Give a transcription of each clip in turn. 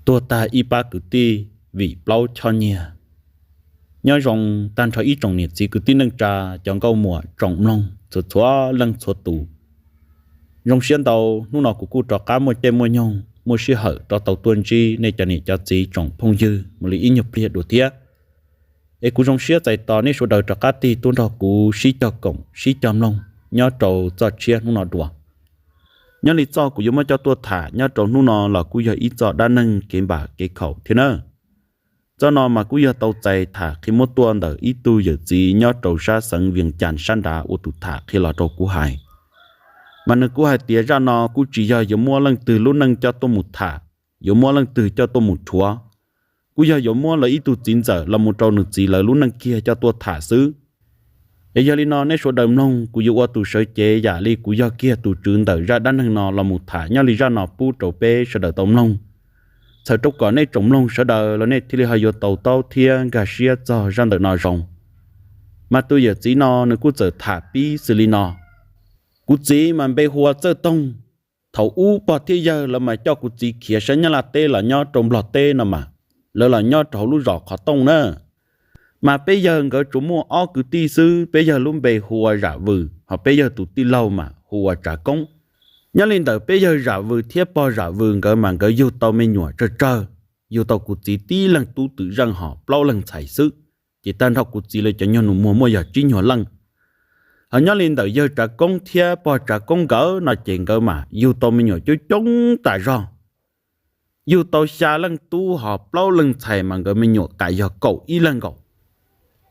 tuag tag ib pab kwv tij vim plaub choj nyiaj. Nyob zoo tag nrho ib tsoom niam txiv kwv tij neej tsa, cov nkauj muam tsoom mloog txhua txhua leej txhua tus. Zoo siab ntau, hnub no kuv kuj rov qab muaj caij muaj nyoog muaj sij hawm rov tau tuaj ntsib nej cov niam cov txiv tsoom phooj ywg mus li ib nyuag pliag dua thiab. Es kuv zoo siab txais tos nej sawv daws rov qab tig tuaj nrog kuv sib cog koom sib cog mloog nyob rau txoj tshiab hnub no dua. Nyob li txoj kuv yuav muab coj tuaj tham nyob rau hnub no los kuj yog ib txoj dab neeg kev npam kev khaum thiab na. Txoj no mas kuj yog tau txais tham qhia muab tuaj ntawm ib tug yawm txiv nyob rau sab xeev Vias Cas sab nrad ua tus tham qhia los rau kuv hais. Mas nws kuj hais tias zaj no kuj tsis yog yuav muab leej twg lub neej coj tuaj mus tham, yuav muab leej twg coj tuaj mus rhuav, kuj yog yuav muab lawv ib tug txiv ntxawm los mus rau nws txiv lawv lub neej kiag coj tuaj tham xwb. Es yog li no nej sawv daws mloog kuv yuav ua tus sawv cev yam li kuv yog kiag tus tswv ntawm zaj dab neeg no los mus tham nyob li zaj no pub rau peb sawv daws tau mloog. Txhawm rau kom nej tsoom mloog sawv daws los nej thiaj li ho yuav tau taub thiab nkag siab txog zaj ntawm no zoo. Mas tus yawm txiv no nws kuj txawm tham pib xws li no: Kuv txiv mas npe hu ua Txawj Toog. Thaum ub pog thiab yawg lawv mas coj kuv txiv khiav saib Nyab Laj teb los nyob rau Nplog teb no mas, lawv los nyob rau hauv lub zos qhov tooj na. Mas peb yawg nkawd tsuas muaj ob kwv tij xwb, peb yawg lub npe hu ua Zam Vws, ho peb yawg tus tij laug mas hu ua Tsav Koob. Nyob li ntawm peb yawg Zam Vws thiab pog Zam Vws nkawd mas nkawd yug tau me nyuam tsawg tsawg, yug tau kuv txiv tib leeg tub twm zeej ho plaub leeg ntxhais xwb, ces tag nrho kuv txiv lawv cov nyuag nus muag muaj yog tsib nyuag leej. Ho nyob li ntawm yawg Tsav Koob thiab pog Tsav Koob nkawd no ces nkawd mas yug tau me nyuam coob coob tas zog, yug tau xya leej tub ho plaub leej ntxhais mas nkawd me nyuam kam yog kaum ib leeg nkaus.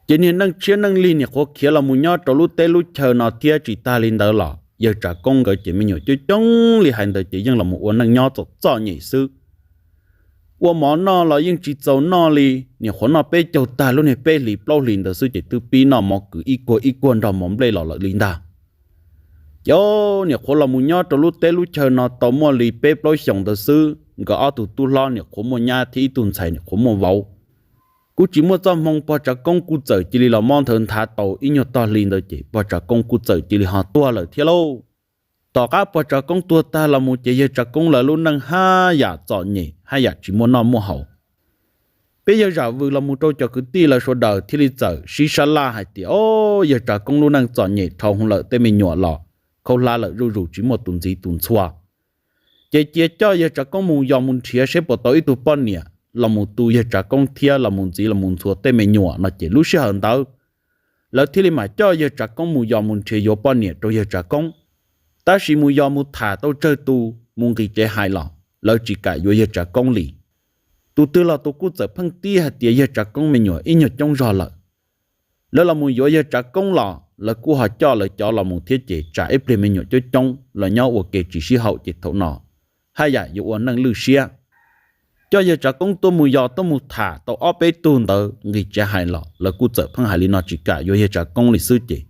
Ces niag neej tshiab neej lig niam qhuav khiav los mus nyob rau lub teb lub chaw no thiab tsis tag li ntawd los yawg Tsav Koob nkawd ces me nyuam coob coob li hais ntawd ces yeej los mus ua neej nyob txom txom nyem xwb. Ua mov noj los yeej tsis txaus noj li, niam qhuav noj peb caug tag lub niag peb hlis plaub hlis ntawd xwb ces twb pib noj mov kwv ib kuag ib kuag nrog mov nplej los lawm li ntag. Ces niam qhuav los mus nyob rau lub teb lub chaw no tau muaj li peb plaub xyoos ntawd xwb, nkawd ob tug tub hlob niam qhuav muaj nyab thiab ib tug ntxhais niam qhuav muaj vauv. Kuj tsis muaj txoj hmoo pog Tsav Koob kuj txawm cia li los mob nthawv nthav tau ib nyuag tog hli ntawd ces pog Tsav Koob kuj txawm cia li ho tuag lawm thiab lauj. Tom qab pog Tsav Koob tuag tag los mus ces yawg Tsav Koob lawv lub neej haj yam txom nyem haj yam tsis muaj noj muaj haus. Peb yawg Zam Vws los mus rau cov kwv tij lawv sawv daws thiaj li txawm sib sab laj hais tias, o, yawg Tsav Koob lub neej txom nyem dhau hwv lawm, tej me nyuam los khaub hlab lawm zuj zus tsis muaj tus ntxiv tus ntxhua. Ces cia coj yawg Tsav Koob mus yos mus nrhiav seb puas tau ib tug poj niam los mus tu yawg Tsav Koob thiab los mus ntxiv los mus ntxhua tej me nyuam no ces lub sij hawm ntawd lawv thiaj li mam coj yawg Tsav Koob mus yos mus nrhiav yuav poj niam rau yawg Tsav Koob. Tab sis mus yos mus tham tau tsawg tus mus nqis tsev hais los lawv tsis kam yuav yawg Tsav Koob li. Tus twg los tus kuj txawm pheej tib hais tias yawg Tsav Koob me nyuam ib nyuag coob zog lawm. Lawv los mus yuav yawg Tsav Koob los lawv kuj ho coj lawv cov los mus thiab ces tsam ib pliag me nyuam coob coob los nyob ua ke tsis sib haum ces thaum no haj yam yuav ua neej lwj siab. Coj yawg Tsav Koob tuaj mus yos tuaj mus tham tau ob peb tug ntawd nqis tsev hais los lawv kuj txawm pheej hais li no tsis kam yuav yawg Tsav Koob li xwb ces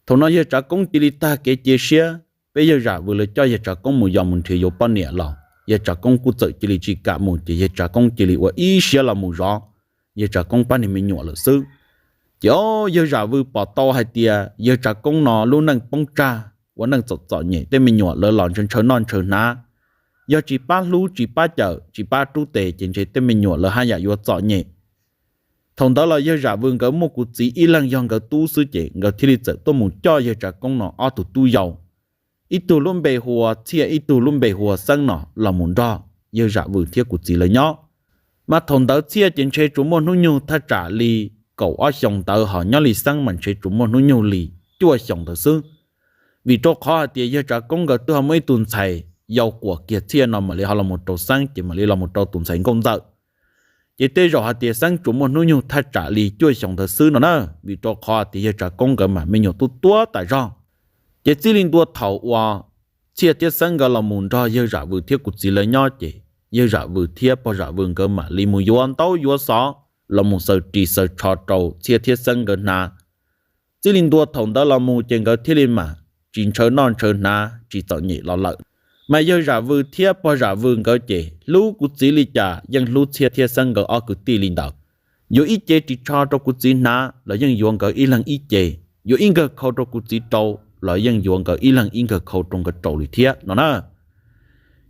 thaum no yawg Tsav Koob cia li tag kev cia siab. Peb yawg Zam Vws lawv coj yawg Tsav Koob mus yos mus nrhiav yuav poj niam los yawg Tsav Koob kuj txawm cia li tsis kam mus ces yawg Tsav Koob cia li ua ib siab los mus zov yawg Tsav Koob pab niag me nyuam lawm xwb. Ces o, yawg Zam Vws pom tau hais tias yawg Tsav Koob no lub neej poob tsag ua neej txom txom nyem, tej me nyuam lawv los ntshaw ntshaw noj ntshaw hnav, yog tsis pab hlub tsis pab cawm tsis pab rub tes ces ntshe tej me nyuam lawv haj yam yuav txom nyem. Thaum ntawd los yawg Zam Vws nkawd muaj kuv txiv ib leeg yog nkawd tub xwb ces nkawd thiaj li txawm tuaj mus coj yawg Tsav Koob no ob tug tub yau, ib tug lub npe hu ua Txhiaj ib tug lub npe hu ua Xeeb no los mus nrog yawg Zam Vws thiab kuv txiv lawv nyob. Mas thaum ntawd Txhiaj ces ntshe tsuas muaj hnub nyoog thaj tsam li kaum ob xyoos ntawd, ho nyob li Xeeb mas ntshe tsuas muaj hnub nyoog li cuaj xyoos ntawd xwb. Vim rau qhov hais tias yawg Tsav Koob nkawd twb ho muaj ib tug ntxhais yau quas kiag Txhiaj no mam li ho los mus rau Xeeb ces mam li los mus rau tus ntxhais nkauj ntxawm. Ces tej zaum hais tias Xeeb tsuas muaj hnub nyoog thaj tsam li cuaj xyoos ntawd xwb no na, vim rau qhov hais tias yawg Tsav Koob nkawd mas me nyuam tuab tuab tas zog. Ces txij li ntua thaum uas Txhiaj thiab Xeeb nkawd los mus nrog yawg Zam Vws thiab kuv txiv lawv nyob ces yawg Zam Vws thiab pog Zam Vws nkawd mam li mus yuav ntaub yuav xov los mus xaws ris xaws tsho rau Txhiaj thiab Xeeb nkawd hnav. Txij li ntua thaum ntawd los mus ces nkawd thiaj li mam tsis ntshaw noj ntshaw hnav tsis txom nyem los lawm. Mas yawg Zam Vws thiab pog Zam Vws nkawd ces hlub kuv txiv li cas yeej hlub Txhiaj thiab Xeeb nkawd ob kwv tij li ntawd. Yuav ib ce ris tsho rau kuv txiv hnav los yeej yuav nkawd ib leeg ib ce, yuav ib nkawg khau rau kuv txiv rau los yeej yuav nkawd ib leeg ib nkawg khau rau nkawd rau li thiab no na.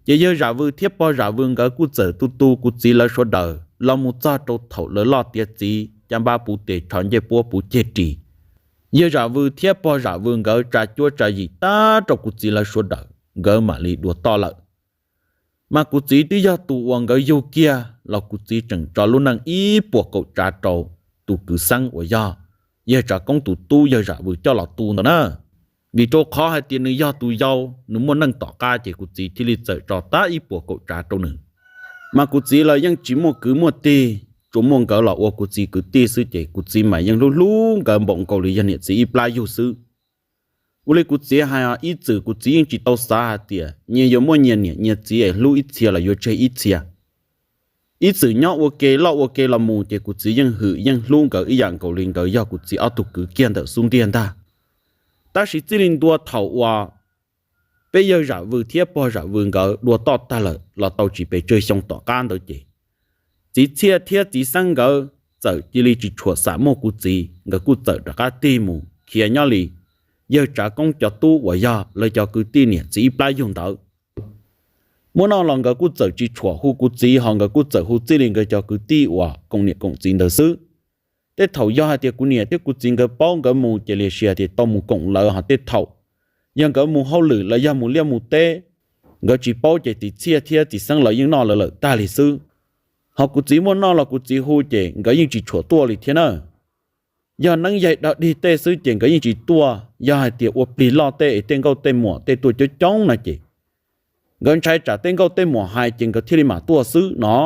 Ces yawg Zam Vwm thiab pog Zam Vwm nkawd kuj txawm tu tu kuv txiv lawv sawv daws los mus txog rau thaum lawv loj tiav txiv, caj npab puv tes, tsho ncej puab puv ceg ris. Yawg Zam Vwm thiab pog Zam Vwm nkawd tsa cuab tsa yim tag rau kuv txiv lawv sawv daws, nkawd mam li dua toj lawm. Mas kuv txiv twb yog tus uas nkawd yug kiag los kuv txiv tseem tso lub neej ib puas kaum tsav rau tus kwv xeeb uas yog yawg Tsav Koob tus tub yawg Zam Vwm coj los tu ntawd na. Vim rau qhov hais tias nws yog tus yau, nws muaj neej tom qab, ces kuv txiv thiaj li txawm tso tag ib puas kaum tsav rau nws. Mas kuv txiv los yeej tsis muaj kwv muaj tij, tsuas muaj nkawd los ua kuv txiv kwv tij xwb, ces kuv txiv mas yeej hlub hlub nkawd npaum nkaus li yog niam txiv ib plab yug xwb. Ua li kuv txiv hais, ib txwm kuv txiv yeej tsis tau xav hais tias nyias yuav muaj nyias niam nyias txiv es hlub ib txhia los yuav tseg ib txhia. Ib txwm nyob ua ke loj ua ke los mus ces kuv txiv yeej hwm yeej hlub nkawd ib yam nkaus li nkawd yog kuv txiv ob tug kwv kiag ntawm xub ntiag ntag. Tab sis txij li ntua thaum uas peb yawg Zam Vwm thiab pog Zam Vwm nkawd dua toj tag lawm los tau tsis pes tsawg xyoo tom qab ntawd ces txiv Txhiaj thiab txiv Xeeb nkawd txawm cia li tsis tshua xam muaj kuv txiv, nkawd kuj txawm rov qab tig mus khiav nyob li yawg Tsav Koob cov tub uas yog lawv cov kwv tij niam txiv ib plab yug ntawd. Muaj noj los nkawd kuj txawm tsis tshua hu kuv txiv, ho nkawd kuj txawm hu txij li nkawd cov kwv tij uas koom niam koom txiv ntawd xwb. Tej thaum yog hais tias kuv niam thiab kuv txiv nkawd paub nkawd mus ces cia li hais tias tau mus koom lawv, ho tej thaum yog nkawd mus hauj lwm los yog mus liaj mus teb, nkawd tsis paub ces txiv Txhiaj thiab txiv Xeeb lawv yeej noj lawv lawm tag li xwb. Ho kuv txiv muaj noj los kuv txiv hu ces nkawd yeej tsis tshua tuaj li thiab na. Yog neeb yaig dog dig tej xwb ces nkawd yeej tsis tuaj, yog hais tias ua plig loj tej es tej nkauj tej muam tej tuaj coob coob no ces nkawd ntshai tsam tej nkauj tej muam hais ces nkawd thiaj li mam tuaj xwb no.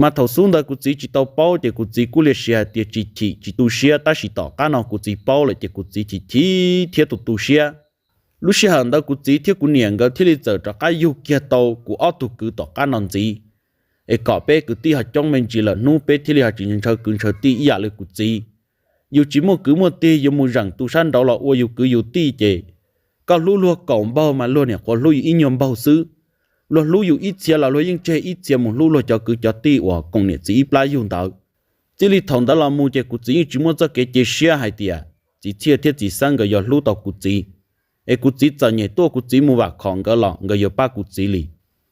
Mas thaum xub ntawd kuv txiv tsis tau paub ces kuv txiv kuj cia li hais tias tsis chim tsis tu siab, tab sis tom qab no kuv txiv paub lawm ces kuv txiv chim chim thiab tu tu siab. Lub sij hawm ntawd kuv txiv thiab kuv niam nkawd thiaj li txawm rov qab yug kiag tau kuv ob tug kwv tom qab no ntxiv, es kom peb kwv tij ho coob me ntsis lawm hnub peb thiaj li ho tsis ntshaw kwv ntshaw tij ib yam li kuv txiv. Yus tsis muaj kwv muaj tij yuav mus zeem tus sab nraud los ua yus kwv yus tij ces koj hlub luag kaum npaug mas luag niam qhuav hlub yus ib nyuag npaug xwb. Luag hlub yus ib txhia los luag yeej tseg ib txhia mus hlub luag cov kwv cov tij uas koom niam txiv ib plab yug ntawd. Txij li thaum ntawd los mus ces kuv txiv yeej tsis muaj txoj kev cia siab hais tias txiv Txhiaj thiab txiv Xeeb nkawd yuav hlub tau kuv txiv, es kuv txiv txom nyem tuaj kuv txiv mus vam khom nkawd los nkawd yuav pab kuv txiv li.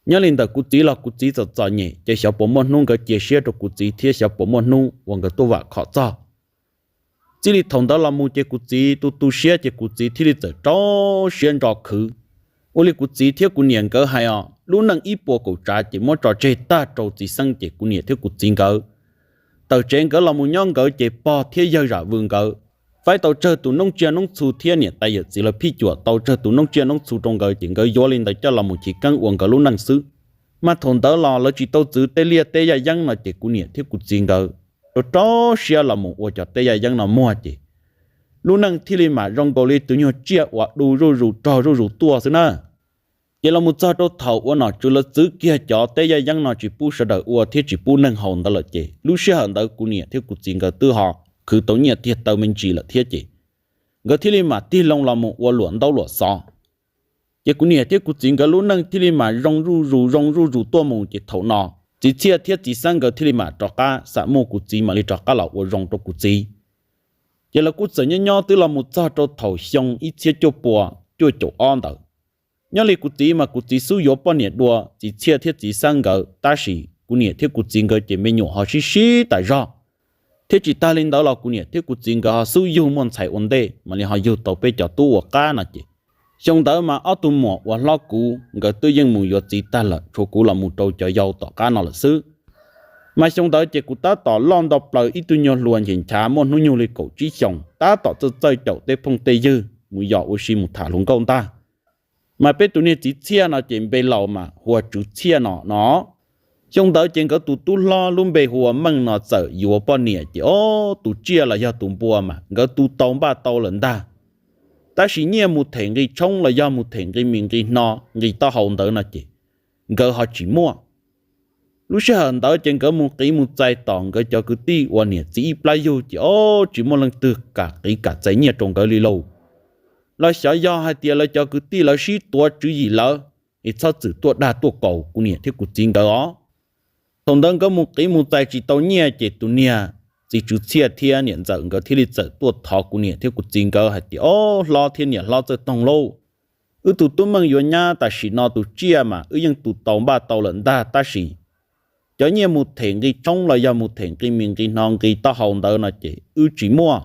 Nyob li ntawm kuv txiv los kuv txiv txom txom nyem ces xyov puas muaj hnub nkawd cia siab rau kuv txiv thiab xyov puas muaj hnub uas nkawd tuaj vam khom txog. Txij li thaum ntawd los mus ces kuv txiv tu tu siab ces kuv txiv thiaj li txawm rau siab ntso khwv. Ua li kuv txiv thiab kuv niam nkawd hais os, lub neej ib puas kaum tsav ces muab tso tseg tag rau txiv Xeeb ces kuv niam thiab kuv txiv nkawd tawm tsev nkawd los mus nyob nkawd ces pog thiab yawg Zam Vwm nkawd faib tau tsawg tus noob tsiaj noob txhu thiab niam tais yawm txiv lawv phij cuam tau tsawg tus noob tsiaj noob txhu rau nkawd ces nkawd yuav li ntawd coj los mus chiv keeb ua nkawd lub neej xwb. Mas thaum ntawd los lawv tsis tau txwv tej liaj teb yaj yeeb no ces kuv niam thiab kuv txiv nkawd rau rau siab los mus ua cov teb yaj yeeb no muag ces lub neej thiaj li mam zoo nkaus li tus nyuag tsiaj uas du zuj zus rog zuj zus tuaj xwb na. Ces los mus txog rau thaum uas nom tswv lawv txwv kiag cov teb yaj yeeb no tsis pub sawv daws ua thiab tsis pub neeg haus ntawd lawm ces lub sij hawm ntawd kuv niam thiab kuv txiv nkawd twb ho khwv tau nyiaj tiag taw me ntsis lawm thiab ces nkawd thiaj li mam tig loo los mus ua luam ntaub luam xov. Ces kuv niam thiab kuv txiv nkawd lub neej thiaj li mam zoo zuj zus zoo zuj zus tuaj mus ces thaum no txiv Txhiaj thiab txiv Xeeb nkawd thiaj li mam rov qab xam muaj kuv txiv mam li rov qab los ua zoo rau kuv txiv. Ces lawv kuj txawm nyob nyob twb los mus txog rau thaum xyoo ib txhiab cuaj pua cuaj caum ob ntawd. Nyob li kuv txiv mas kuv txiv xub yuav poj niam dua txiv Txhiaj thiab txiv Xeeb nkawd tab sis kuv niam thiab kuv txiv nkawd ces me nyuam ho sib sib tas zog. Thiab tsis tag li ntawd los kuv niam thiab kuv txiv nkawd ho xub yug muaj ntxhais ua ntej mam li ho yug tau peb cov tub ua qab no ces xyoo ntawd mas ob tug muam uas hlob kuv nkawd twb yeej mus yuav txiv tag lawm, tshuav kuv los mus rau cov yau tom qab no lawm xwb. Mas xyoo ntawd ces kuv tab tom loj nto plaws ib tug nyuag hluas nchis nchav muaj hnub nyoog li kaum tsib xyoos, tab tom txawj txawj caum tej phooj tej ywg mus yos ua si mus tham hluas nkauj ntag. Mas peb tus niag txiv Txhiaj no ces npe laus mas hu ua Tswv Txhiaj no no. Xyoo ntawd ces nkawd tus tub hlob lub npe hu ua Meej no txawm yuav poj niam ces ob tus tsiaj los yog tus npua mas nkawd tu tau npaj tau lawm ntag. Tab sis nyiaj mus them nqi tshoob los yog mus them nqi mis nqi hno, nqi taub hau ntawd no ces nkawd ho tsis muaj. Lub sij hawm ntawd ces nkawd mus qiv mus txais tom nkawd cov kwv tij uas niam txiv ib plab yug ces ob tsis muaj leej twg kam qiv kam txais nyiaj rau nkawd li lauj. Los xyov yog hais tias lawv cov kwv tij lawv sib tuav tswv yim lawv es txhob txwm tuaj dag tuaj kaus kuv niam thiab kuv txiv nkawd os. Thaum ntawd nkawd mus qiv mus txais tsis tau nyiaj ces tus niag txiv Tswv Txhiaj thiab niam ntxawm nkawd thiaj li txawm tuaj thov kuv niam thiab kuv txiv nkawd hais tias, Ob hlob thiab niam hlob Txawj Toog lauj, Wb tus tub Meej yuav nyab tam sim no tus tsiaj mas wb yeej tu tau npaj tau lawm ntag, tab sis cov nyiaj mus them nqi tshoob los yog mus them nqi mis nqi hno nqi taub hau ntawd no ces wb tsis muaj.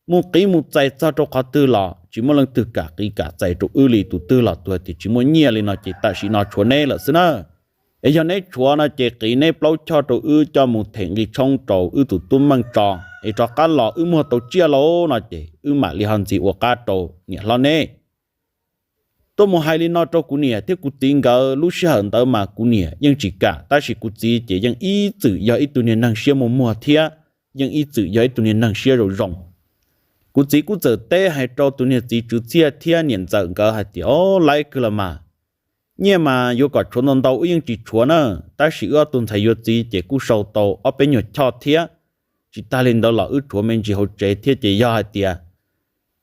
Mus qiv mus txais txog rau qhov twg los tsis muaj leej twg kam qiv kam txais rau wb li, tus twg los tus hais tias tsis muaj nyiaj li no ces tam sim no tshuav neb lawm xwb na. Es yog neb tshuav no ces qiv neb plaub choj rau wb coj mus them nqi tshoob rau wb tus tub Meej tso, es rov qab los wb muag tau tsiaj lauj no ces wb mam li ho ntxiv ua qab rau niam hlob neb. Tuaj mus hais li no rau kuv niam thiab kuv txiv nkawd, lub sij hawm ntawd mas kuv niam yeej tsis kam, tab sis kuv txiv ces yeej ib txwm yog ib tug niag neeg siab muag muag thiab yeej ib txwm yog ib tug niag neeg siab zoo zoo. Kuv txiv kuj txawm teb hais rau tus niag txiv Tswv Txhiaj thiab niam ntxawm nkawd hais tias, o, laib kawg los mas, nyiaj mas yuav kom tshuav ntau ntau wb yeej tsis tshuav na, tab sis wb ob tug ntxhais yuav txiv ces kuj sau tau ob peb nyuag choj thiab. Tsis tag li ntawd los wb tshuav me ntsis hauv tsev thiab, ces yog hais tias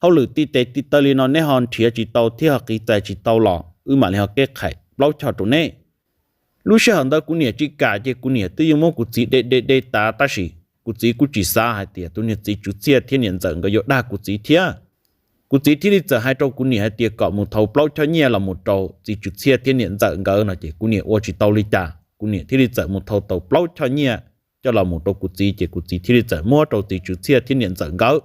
hauj lwm tij tes tij taw li no neb ho nrhiav tsis tau thiab ho qiv txais tsis tau los wb mam li ho keb qhais plaub choj rau neb. Lub sij hawm ntawd kuv niam tsis kam, ces kuv niam twb yeej muab kuv txiv de de de tas, tab sis kuv txiv kuj tsis xav hais tias tus niag txiv Tswv Txhiaj thiab niam ntxawm nkawd yuav dag kuv txiv thiab. Kuv txiv thiaj li txawm hais rau kuv niam hais tias kom mus thau plaub choj nyiaj los mus rau txiv Tswv Txhiaj thiab niam ntxawm nkawd no ces kuv niam ua tsis tau li cas, kuv niam thiaj li txawm mus thau tau plaub choj nyiaj coj los mus rau kuv txiv, ces kuv txiv thiaj li txawm muab rau txiv Tswv Txhiaj thiab niam ntxawm nkawd.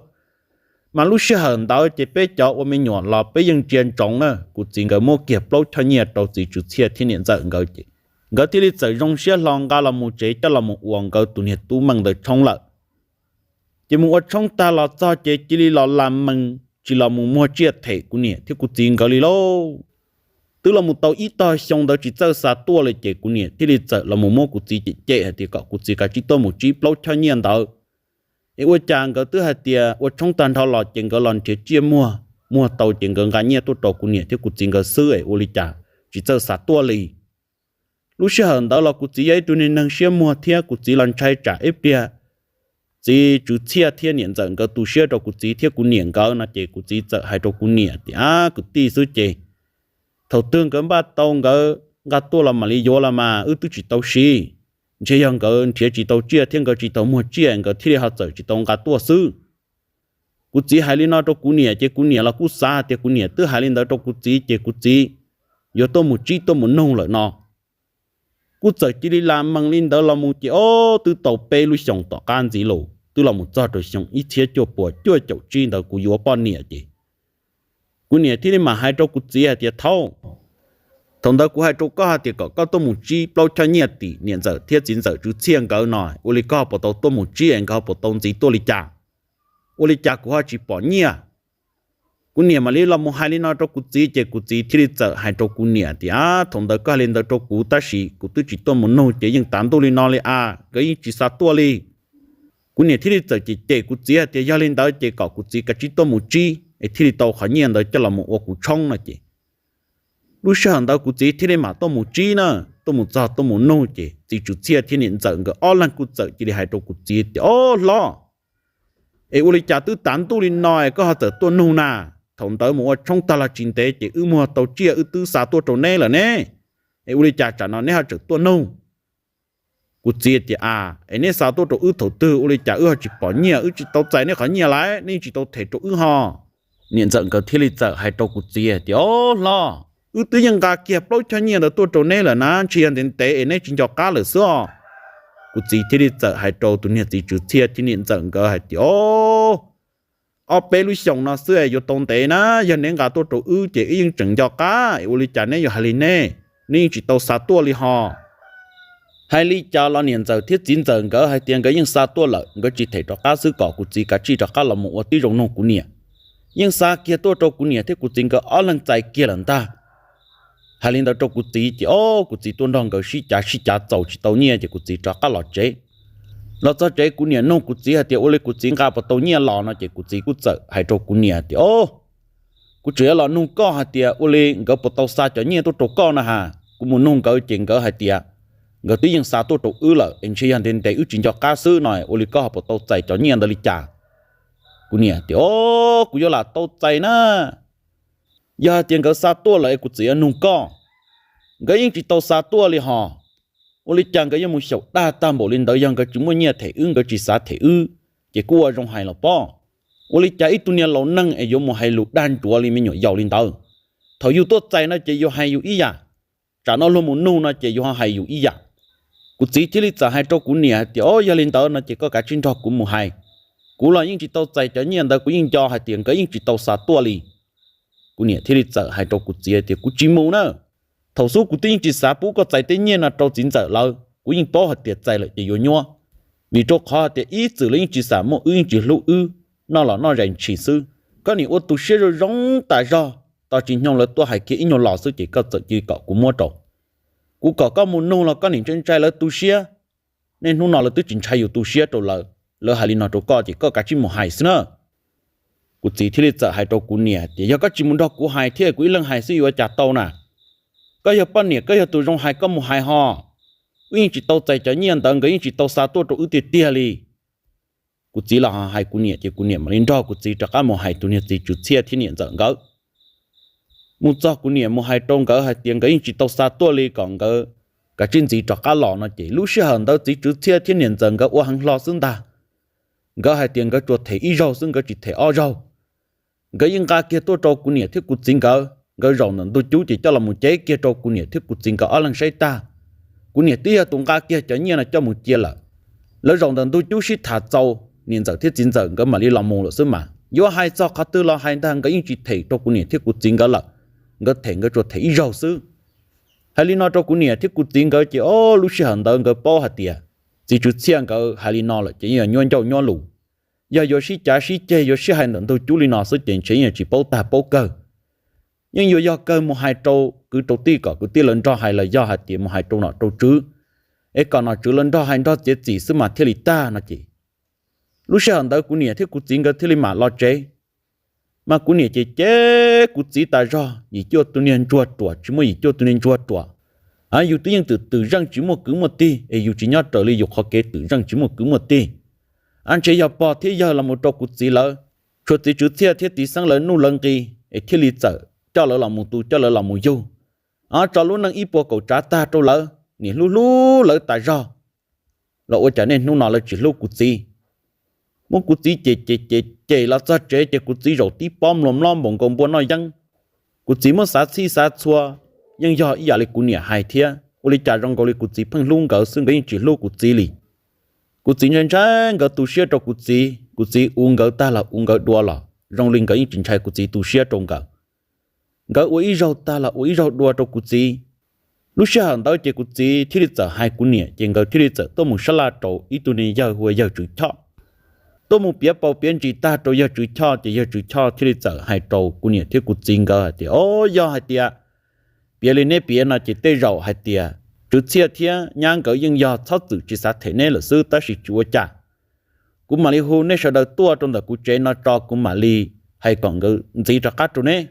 Mas lub sij hawm ntawd ces peb cov ua me nyuam los peb yeej ntsia ntsoov na, kuv txiv nkawd muab kiag plaub choj nyiaj rau txiv Tswv Txhiaj thiab niam ntxawm nkawd ces nkawd thiaj li txawm zoo siab hlo nqa los mus tsev coj los mus ua nkawd tus niag tub Meej ntawd tshoob lawm. Ces mus ua tshoob tag los txog ces cia li los las mees tsis los mus muag tsiaj them kuv niam thiab kuv txiv nkawd li lauj. Twb los mus tau ib tog xyoo ntawd tsis txawj xa tuaj li, ces kuv niam thiaj li txawm los mus muab kuv txiv cem cem hais tias kom kuv txiv kav tsij tuaj mus tsib plaub choj nyiaj ntawd. Es ua cas nkawd twb hais tias ua tshoob tag nrho los ces nkawd los nrhiav tsiaj muag, muag tau ces nkawd nqa nyiaj tuaj rau kuv niam thiab kuv txiv nkawd xwb es ua li cas tsis txawj xa tuaj li. Lub sij hawm ntawd los kuv txiv yog ib tug niag neeg siab muag thiab kuv txiv los ntshai tsam ib pliag txiv Tswv Txhiaj thiab niam ntxawm nkawd tu siab rau kuv txiv thiab kuv niam nkawd no ces kuv txiv txawm hais rau kuv niam tias, ab, kwv tij xwb ces thaum twg nkawd npaj tau nkawd nqa tuaj los mam li yuav los mas, wb twb tsis tau siv. Ntshe yog nkawd nrhiav tsis tau tsiaj thiab nkawd tsis tau muag tsiaj nkawd thiaj li ho txawm tsis tau nqa tuaj xwb. Kuv txiv hais li no rau kuv niam ces kuv niam los kuj xav hais tias kuv niam twb hais li ntawd rau kuv txiv ces kuv txiv yuav tuaj mus tsib tuaj mus nug lawm no. Kuj txawm cia li las mees li ntawd los mus ces ob twb tau peb lub xyoos tom qab ntxiv los twb los mus txog rau xyoo ib txhiab cuaj puas cuaj caum tsib ntawd kuv yuav poj niam ces kuv niam thiaj li mam hais rau kuv txiv hais tias, thaum, thaum ntawd kuv hais rau koj hais tias kom koj tuaj mus tsib plaub choj nyiaj tim niam ntxawm thiab txiv ntxawm Tswv Txhiaj nkawd no, ua li koj puas tau tuaj mus tsib es nkawd ho puas tau ntxiv tuaj li cas? Ua li cas kuv ho tsis pom nyiaj? Kuv niam mam li los mus hais li no rau kuv txiv ces kuv txiv thiaj li txawm hais rau kuv niam tias, thaum ntawd koj hais li ntawd rau kuv tab sis kuv twb tsis tuaj mus nug ces yeej tav ntuj li no li as, nkawd yeej tsis xa tuaj li. Kuv niam thiaj li txawm cem cem kuv txiv hais tias yog li ntawd ces kom kuv txiv kav tsij tuaj mus tsib es thiaj li tau qhov nyiaj ntawd coj los mus ua kuv tshoob no ces lub sij hawm ntawd kuv txiv thiaj li mam tuaj mus tsib na, tuaj mus txog tuaj mus nug ces txiv Tswv Txhiaj thiab niam ntxawm nkawd ob leeg kuj txawm cia li hais rau kuv txiv tias, ob hlob, es ua li cas twb tav ntuj li no es koj ho txawm tuaj nug na? Thaum ntawd mus ua tshoob tag los tsis ntev ces wb muag tau tsiaj wb twb xa tuaj rau neb lawm ne, es ua li cas tsam no neb ho tseem tuaj nug? Kuv txiv tias, a, es neb xa tuaj rau wb thaum twg ua li cas wb ho tsis pom nyiaj, wb tsis tau txais neb qhov nyiaj lawm, neb tsis tau them rau wb ho. Niam ntxawm nkawd thiaj li txawm hais rau kuv txiv tias, ob hlob, wb twb yeej nqa kiag plaub choj nyiaj ntawd tuaj rau neb lawm na, ntshe yog ntev ntev es neb tsis nco qab lawm xwb os. Kuv txiv thiaj li txawm hais rau tus niag txiv Tswv Txhiaj thiab niam ntxawm nkawd hais tias, ob peb lub xyoos no xwb es yuav tau ntev na, yog neb nqa tuaj rau wb ces wb yeej tseem nco qab es ua li cas neb yuav hais li ne? Neb yeej tsis tau xa tuaj li ho. Hais li cas los niam ntxawm thiab txiv ntxawm nkawd hais tias nkawd yeej xa tuaj lawm, nkawd tsis them rov qab xwb, kom kuv txiv kav tsij rov qab los mus ua tib zoo nug kuv niam. Yeej xa kiag tuaj rau kuv niam thiab kuv txiv nkawd ob leeg txais kiag lawm ntag. Hais li ntawd rau kuv txiv ces ob kuv txiv tuaj nrog nkawd sib cav sib cav txaus tsis tau nyiaj ces kuv txiv rov qab los tsev. Los txog tsev kuv niam nug kuv txiv hais tias ua li kuv txiv nqa puas tau nyiaj los no ces kuv txiv kuj txawm hais rau kuv niam tias, ob, kuv tseem yuav los nug koj hais tias ua li nkawd puas tau xa cov nyiaj tuaj rau koj na has, kuv mus nug nkawd ces nkawd hais tias nkawd twb yeej xa tuaj rau wb lawm es ntshe yog ntev ntev wb tsis nco qab xwb no, ua li koj ho puas tau txais cov nyiaj ntawd li cas? Kuv niam tias, ob, kuv yuav lam tau txais na. Yog hais tias nkawd xa tuaj lawm es kuv txawm yuav nug koj, nkawd yeej tsis tau xa tuaj li ho. Ua li cas nkawd yuav mus xyaum dag tag npaum li ntawd, yog nkawd tsis muaj nyiaj them wb, nkawd tsis xav them wb, ces kuj ua zoo hais los pob. Ua li cas ib tug niag laus neeg es yuav mus hais lus dag ntsuav li me nyuam yaus li ntawd? Thaum yus tuaj txais no ces yus hais yus ib yam, tsam no luag mus nug no ces yus ho hais yus ib yam. Kuv txiv thiaj li txawm hais rau kuv niam hais tias, Au, yog li ntawd no ces koj kav tsij nrog kuv mus hais. Kuv los yeej tsis tau txais cov nyiaj ntawd, kuv yeej nco hais tias nkawd yeej tsis tau xa tuaj li. Kuv niam thiaj li txawm hais rau kuv txiv tias, Kuv tsis mus na. Thaum xub kuv twb yeej tsis xav pub koj txais tej nyiaj no rau txiv ntxawm lawv, kuv yeej paub hais tias txais lawm ces yuav nyuab. Vim rau qhov hais tias ib txwm lawv yeej tsis xam muaj wb, yeej tsis hlub wb, noj los noj zais ntshis xwb. Koj niam ua tu siab zoo zoo tas zog, tos tsis nyoog lawv tuaj hais kiag ib nyuag los xwb ces koj txawm cia li kom kuv muab rau. Kuv kom koj mus nug los koj niam ntshai ntshai lawv tu siab. Niaj hnub no lawv twb tsis ntshai yus tu siab rau lawv, lawv hais li no rau koj ces koj kav tsij mus hais xwb na. Kuv txiv thiaj li txawm hais rau kuv niam tias, Yog koj tsis mus nrog kuv hais thiab kuv ib leeg hais xwb yuav ua cas tau na? Koj yog poj niam, koj yog tus zoo hais, koj mus hais ho. Wb yeej tsis tau txais cov nyiaj ntawd, nkawd yeej tsis tau xa tuaj rau wb tiag tiag li. Kuv txiv los hais kuv niam ces kuv niam mam li nrog kuv txiv rov qab mus hais tus niag txiv Tswv Txhiaj thiab niam ntxawm nkawd. Mus txog kuv niam mus hais rau nkawd hais tias nkawd yeej tsis tau xa tuaj li, kom nkawd kav tsij ntxiv rov qab los no ces lub sij hawm ntawd txiv Tswv Txhiaj thiab niam ntxawm nkawd ua heev hlo xwb ntag. Nkawd hais tias nkawd tsuas them ib zaug xwb, nkawd tsis them ob zaug. Nkawd yeej nqa kiag tuaj rau kuv niam thiab kuv txiv nkawd, nkawd zaum ntawm ntug cub ces coj los mus cev kiag rau kuv niam thiab kuv txiv nkawd ob leeg saib tag. Kuv niam twb yog tus nqa kiag cov nyiaj no coj mus cia lawm. Lawv zaum ntawm ntug cub sib tham txaus, niam ntxawm thiab txiv ntxawm nkawd mam li los mus lawm xwb mas. Yuav hais txog qhov twg los hais ntag, nkawd yeej tsis them rau kuv niam thiab kuv txiv nkawd lawm. Nkawd them nkawd tsuas them ib zaug xwb. Hais li no rau kuv niam thiab kuv txiv nkawd ces, o, lub sij hawm ntawd nkawd paub hais tias txiv Tswv Txhiaj nkawd hais li no lawm ces yeej yuav nyuaj ncauj nyuaj lus. Yog yuav sib cav sib ceg, yuav sib hais ntawm ntug cub li no xwb ces ntshe yeej tsis paub tag paub kawg. Yeej yuav yog kawg mus hais rau kwv rau tij kom kwv tij lawv nrog hais los yog hais tias mus hais rau nom rau tswv, es kom nom tswv lawv nrog hais nrog txiav txim xwb mas thiaj li tag no ces. Lub sij hawm ntawd kuv niam thiab kuv txiv nkawd thiaj li mam los tsev. Mas kuv niam ces cem kuv txiv tas zog, yim cuaj tus niag ntsuag ruam, tsis muaj yim cuaj tus niag ntsuag ruam. A, yus twb yeej twm twm zeej tsis muaj kwv muaj tij es yus tsis nyob raws li yus qhov kev twm zeej tsis muaj kwv muaj tij. A, ntshe yog pog thiab yawg los mus rau kuv txiv lawv, tshuav txiv Tswv Txhiaj thiab txiv Xeeb lawv nuj lawv nqi, es thiaj li txawm coj lawv los mus tu, coj lawv los mus yug. A, tso lub neej ib puas kaum tsav tag rau lawv, niam hlub hlub lawv tas zog, los ua cas niaj hnub no lawv tsis hlub kuv txiv. Muab kuv txiv cem cem cem cem los txog tsev ces kuv txiv zaum tib pob mluas mlob npaum nkaus npua noj yeeb. Kuv txiv muab xav txhij xav txhua, yeej yog ib yam li kuv niam hais thiab, ua li cas zoo nkaus li kuv txiv pheej hlub nkawd xwb, nkawd yeej tsis hlub kuv txiv li. Kuv txiv ntshai ntshai nkawd tu siab rau kuv txiv, kuv txiv uv nkawd tag los uv nkawd dua los zoo li nkawd yeej tsis ntshai kuv txiv tu siab rau nkawd. Nkawd ua ib zaug tag los ua ib zaug dua rau kuv txiv. Lub sij hawm ntawd ces kuv txiv thiaj li txawm hais kuv niam ces nkawd thiaj li txawm tuaj mus sab laj rau ib tug niag yawg hu ua yawg Tswv Choj. Tuaj mus piav paus piav ntsis tag rau yawg Tswv Choj ces yawg Tswv Choj thiaj li txawm hais rau kuv niam thiab kuv txiv nkawd hais tias, o, yog hais tias piav li neb piav no ces tej zaum hais tias Tswv Txhiaj thiab nyab nkawd yeej yog txhob txwm tsis xav them neb lawm xwb, tab sis tsis ua cas. Kuv mam li hu nej sawv daws tuaj rau ntawm kuv tsev no tso, kuv mam li hais kom nkawd ntxiv rov qab rau neb.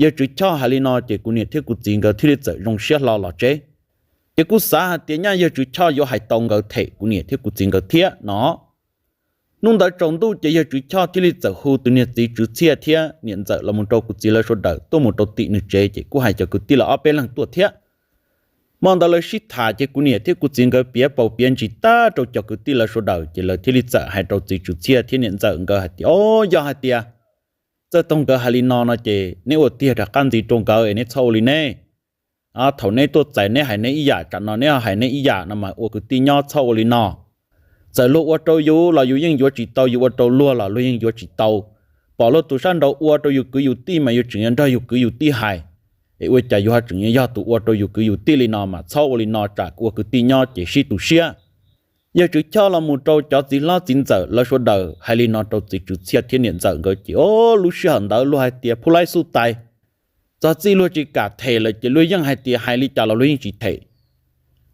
Yawg Tswv Choj hais li no ces kuv niam thiab kuv txiv nkawd thiaj li txawm zoo siab hlo los tsev. Ces kuj xav hais tias nyaj yawg Tswv Choj yuav hais tau nkawd them kuv niam thiab kuv txiv nkawd thiab no. Hnub ntawd tsaus ntuj ces yawg Tswv Choj thiaj li txawm hu tus niag txiv Tswv Txhiaj thiab niam ntxawm los mus rau kuv txiv lawv sawv daws tuaj mus rau tim nws tsev ces kuj hais cov kwv tij lawv ob peb leeg tuaj thiab. Hmo ntawd lawv sib tham ces kuv niam thiab kuv txiv nkawd piav paus piav ntsis tag rau cov kwv tij lawv sawv daws ces lawv thiaj li txawm hais rau txiv Tswv Txhiaj thiab niam ntxawm nkawd hais tias, o, yog hais tias Txawj Toog nkawd hais li no no ces neb ua tiag rov qab ntxiv rau nkawd es neb txhob ua li neb. Thaum neb tuaj txais neb hais neb ib yam, tsam no neb hais neb ib yam no mas ua kwv tij nyob txhob ua li no. Txawm luag ua rau yus los yus yeej yuav tsis tau, yus ua rau luag los luag yeej yuav tsis tau. Pom luag tus sab nraud ua rau yus kwv yus tij mas yus tseem yuav nrog yus kwv yus tij hais, es ua cas yus ho tseem yuav yog tus ua rau yus kwv yus tij li no mas txhob ua li no, tsam ua kwv tij nyob ces sib tu siab. Yawg Tswv Choj los mus rau cov txiv hlob txiv ntxawm lawv sawv daws hais li no rau txiv Tswv Txhiaj thiab niam ntxawm nkawd ces, o, lub sij hawm ntawd luag hais tias phu laib xuj tais, txog txij luag tsis kam them lawm ces luag yeej hais tias hais li cas los luag yeej tsis them.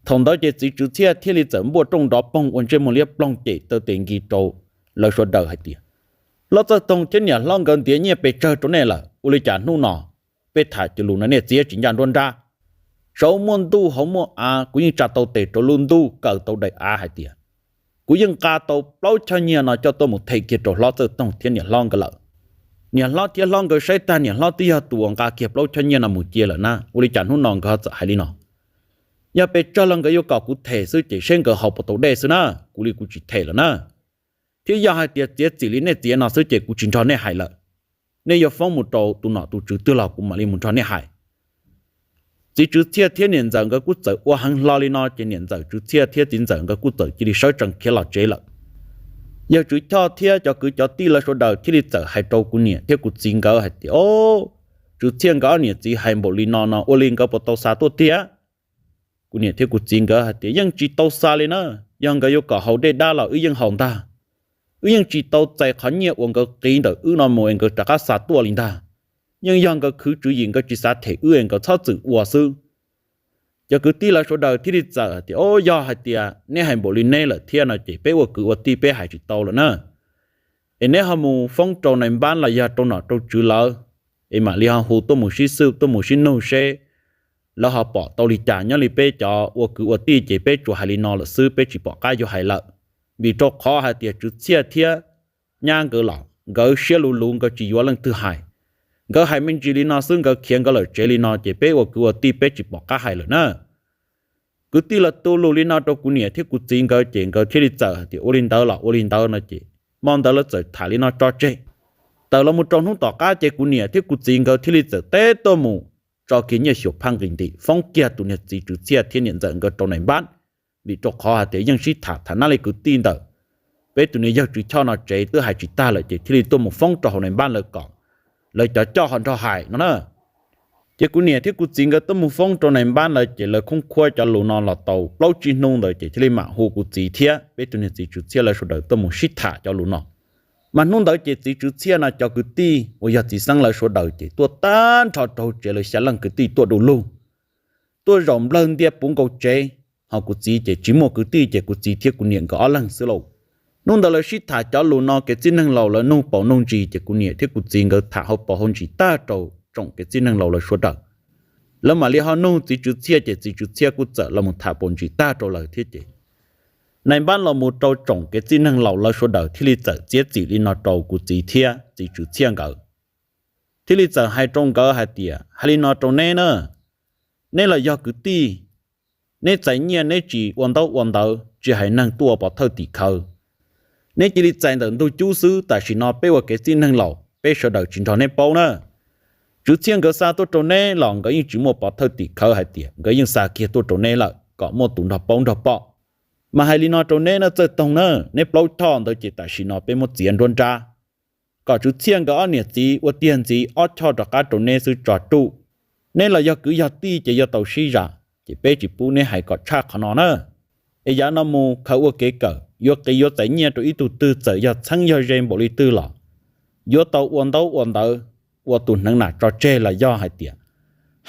Thaum ntawd ces txiv Tswv Txhiaj thiaj li txawm npuaj rooj nrov poog ua ntsej muag liab ploog cem taw tes nkis rau lawv sawv daws hais tias, hlob Txawj Toog thiab niam hlob nkawd ntiav nyiaj pes tsawg rau nej lawm, ua li cas hnub no peb tham cov lus no nej txiav tsis ncaj nruab nrab. Saum muaj ntuj hauv muaj av, kuv yeej tsa tau tes rau lub ntuj, kaw tau daim av hais tias kuv yeej nqa tau plaub choj nyiaj no coj tuaj mus them kiag rau hlob Txawj Toog thiab niam hlob nkawd lawm. Niam hlob thiab hlob nkawd saib tag, niam hlob twb yog tus uas nqa kiag plaub choj nyiaj no mus cia lawm na, ua li cas hnub no nkawd ho txawm hais li no? Yog pes tsawg los nkawd yuav kom kuv them xwb ces seb nkawd haus puas tau dej xwb na, kuv li kuv tsis them lawm na. Thiab yog hais tias txiav txim li nej txiav no xwb ces kuv tsis nrog nej hais lawm. nej yuav foob mus rau tus nom tus tswv twg los kuv mam li mus nrog nej hais. Txiv Tswv Txhiaj thiab niam ntxawm nkawd kuj txawm ua heev hlo li no ces niam ntxawm Tswv Txhiaj thiab txiv ntxawm nkawd kuj txawm cia li sawv tsees khiav los tsev lawm. Yawg Tswv Choj thiab cov kwv cov tij lawv sawv daws thiaj li txawm hais rau kuv niam thiab kuv txiv nkawd hais tias, O, Tswv Txhiaj nkawd ob niam txiv hais npaum li no no ua li nkawd puas tau xa tuaj tiag? Kuv niam thiab kuv txiv nkawd hais tias, Yeej tsis tau xa li na, yog nkawd yuav kom haus dej dab los wb yeej haus ntag. Wb yeej tsis tau txais qhov nyiaj uas nkawd qiv ntawm wb no mus es nkawd rov qab xa tuaj li ntag. Yeej yog nkawd khwv tswv yim nkawd tsis xav them wb es nkawd txhob txwm ua xwb. Cov kwv tij lawv sawv daws thiaj li txawm hais tias, O, yog hais tias neb hais npaum li neb lawm thiab no ces peb ua kwv ua tij peb hais tsis tau lawm na. Es neb ho mus foob rau nais npab los yog rau nom rau tswv lawv, es mam li ho hu tuaj mus sib xwb tuaj mus sib nug seb lawv ho pom tau li cas. Nyob li peb cov ua kwv ua tij ces peb tsuas hais li no lawm xwb, peb tsis pom qab yuav hais lawm. Vim rau qhov hais tias Tswv Txhiaj thiab nyab nkawd los nkawd siab luv luv, nkawd tsis yuav leej twg hais. Nkawd hais me ntsis li no xwb nkawd khiav nkawd lawm tsev li no ces peb ua kwv ua tij peb tsis pom qab hais lawm na. Kwv tij lawv tu lus li no rau kuv niam thiab kuv txiv nkawd ces nkawd thiaj li txawm hais tias, Ua li ntawd los ua li ntawd no ces hmo ntawd lawv txawm tham li no tso tseg. Tawm los mus rau hnub tom qab ces kuv niam thiab kuv txiv nkawd thiaj li txawm teb tuaj mus tso kiag nyiaj xyuas phaj nqis ntim foob kiag tus niag txiv Tswv Txhiaj thiab niam ntxawm nkawd rau nais npab. Vim rau qhov hais tias yeej sib tham tham nab li kwv tij ntawm peb tus niag yawg Tswv Choj no tsev twb hais tsis tag lawm ces thiaj li tuaj mus foob rau hauv nais npab lawv kom lawv cov coj ho nrog hais no na. Ces kuv niam thiab kuv txiv nkawd tuaj mus foob rau nais npab lawv ces lawv khoob khuab cov lus no los tau plaub tsib hnub ntawd ces thiaj li mam hu kuv txiv thiab peb tus niag txiv Tswv Txhiaj lawv sawv daws tuaj mus sib tham cov lus no. Mas hnub ntawd ces txiv Tswv Txhiaj no cov kwv tij uas yog txiv xeeb lawv sawv daws ces tuaj tag nrho rau tsev lawv xya leej kwv tij tuaj du lug, tuaj zaum nplawg ntiaj puv nkaus tsev. Ho kuv txiv ces tsis muaj kwv tij ces kuv txiv thiab kuv niam nkawd ob leeg xwb lauj. Hnub ntawd lawv sib tham cov lus no kev txij neeg laus lawv nug paus nug ntsis ces kuv niam thiab kuv txiv nkawd tham hauv paus hauv ntsis tag rau tsoom kev txij neeg laus lawv sawv daws. Lawv mam li ho nug txiv Tswv Txhiaj ces txiv Tswv Txhiaj kuj txawm los mus tham paus ntsis tag rau lawv thiab ces nais npab los mus rau tsoom kev txij neeg laus lawv sawv daws thiaj li txawm txiav txim li no rau kuv txiv thiab txiv Tswv Txhiaj nkawd. Thiaj li txawm hais rau nkawd hais tias, Hais li no rau neb na, neb los yog kwv tij, neb txais nyiaj neb tsis ua ntaub ua ntawv tsis hais neeg tuaj ua pov thawj tim khawv, neb cia li txais ntawm ntug cub xwb. Tam sim no peb ua kev txij neeg laus peb sawv daws tsis nrog neb paub na. Tswv Txhiaj nkawd xa tuaj rau neb los nkawd yeej tsis muaj pov thawj tim khawv hais tias nkawd yeej xa kiag tuaj rau neb lawm kom muaj tus nrog paub nrog pom. Mas hais li no rau neb na Txawj Toog na, neb plaub choj ntawd ces tam sim no peb muab txiav nruab nrab, kom Tswv Txhiaj nkawd ob niam txiv ua tiag ntxiv ob choj rov qab rau neb xwb tso ruj. Neb los yog kwv yog tij ces yuav tau sib zam, ces peb tsis pub neb hais kom tshaj qhov no na. Es yav no mus khaws ua kev kawm, yuav qiv yuav txais nyiaj rau ib tug twg txawm yog txheeb yog ze npaum li twg los yuav tau ua ntaub ua ntawv, ua tus hneev nam tso tseg los yog hais tias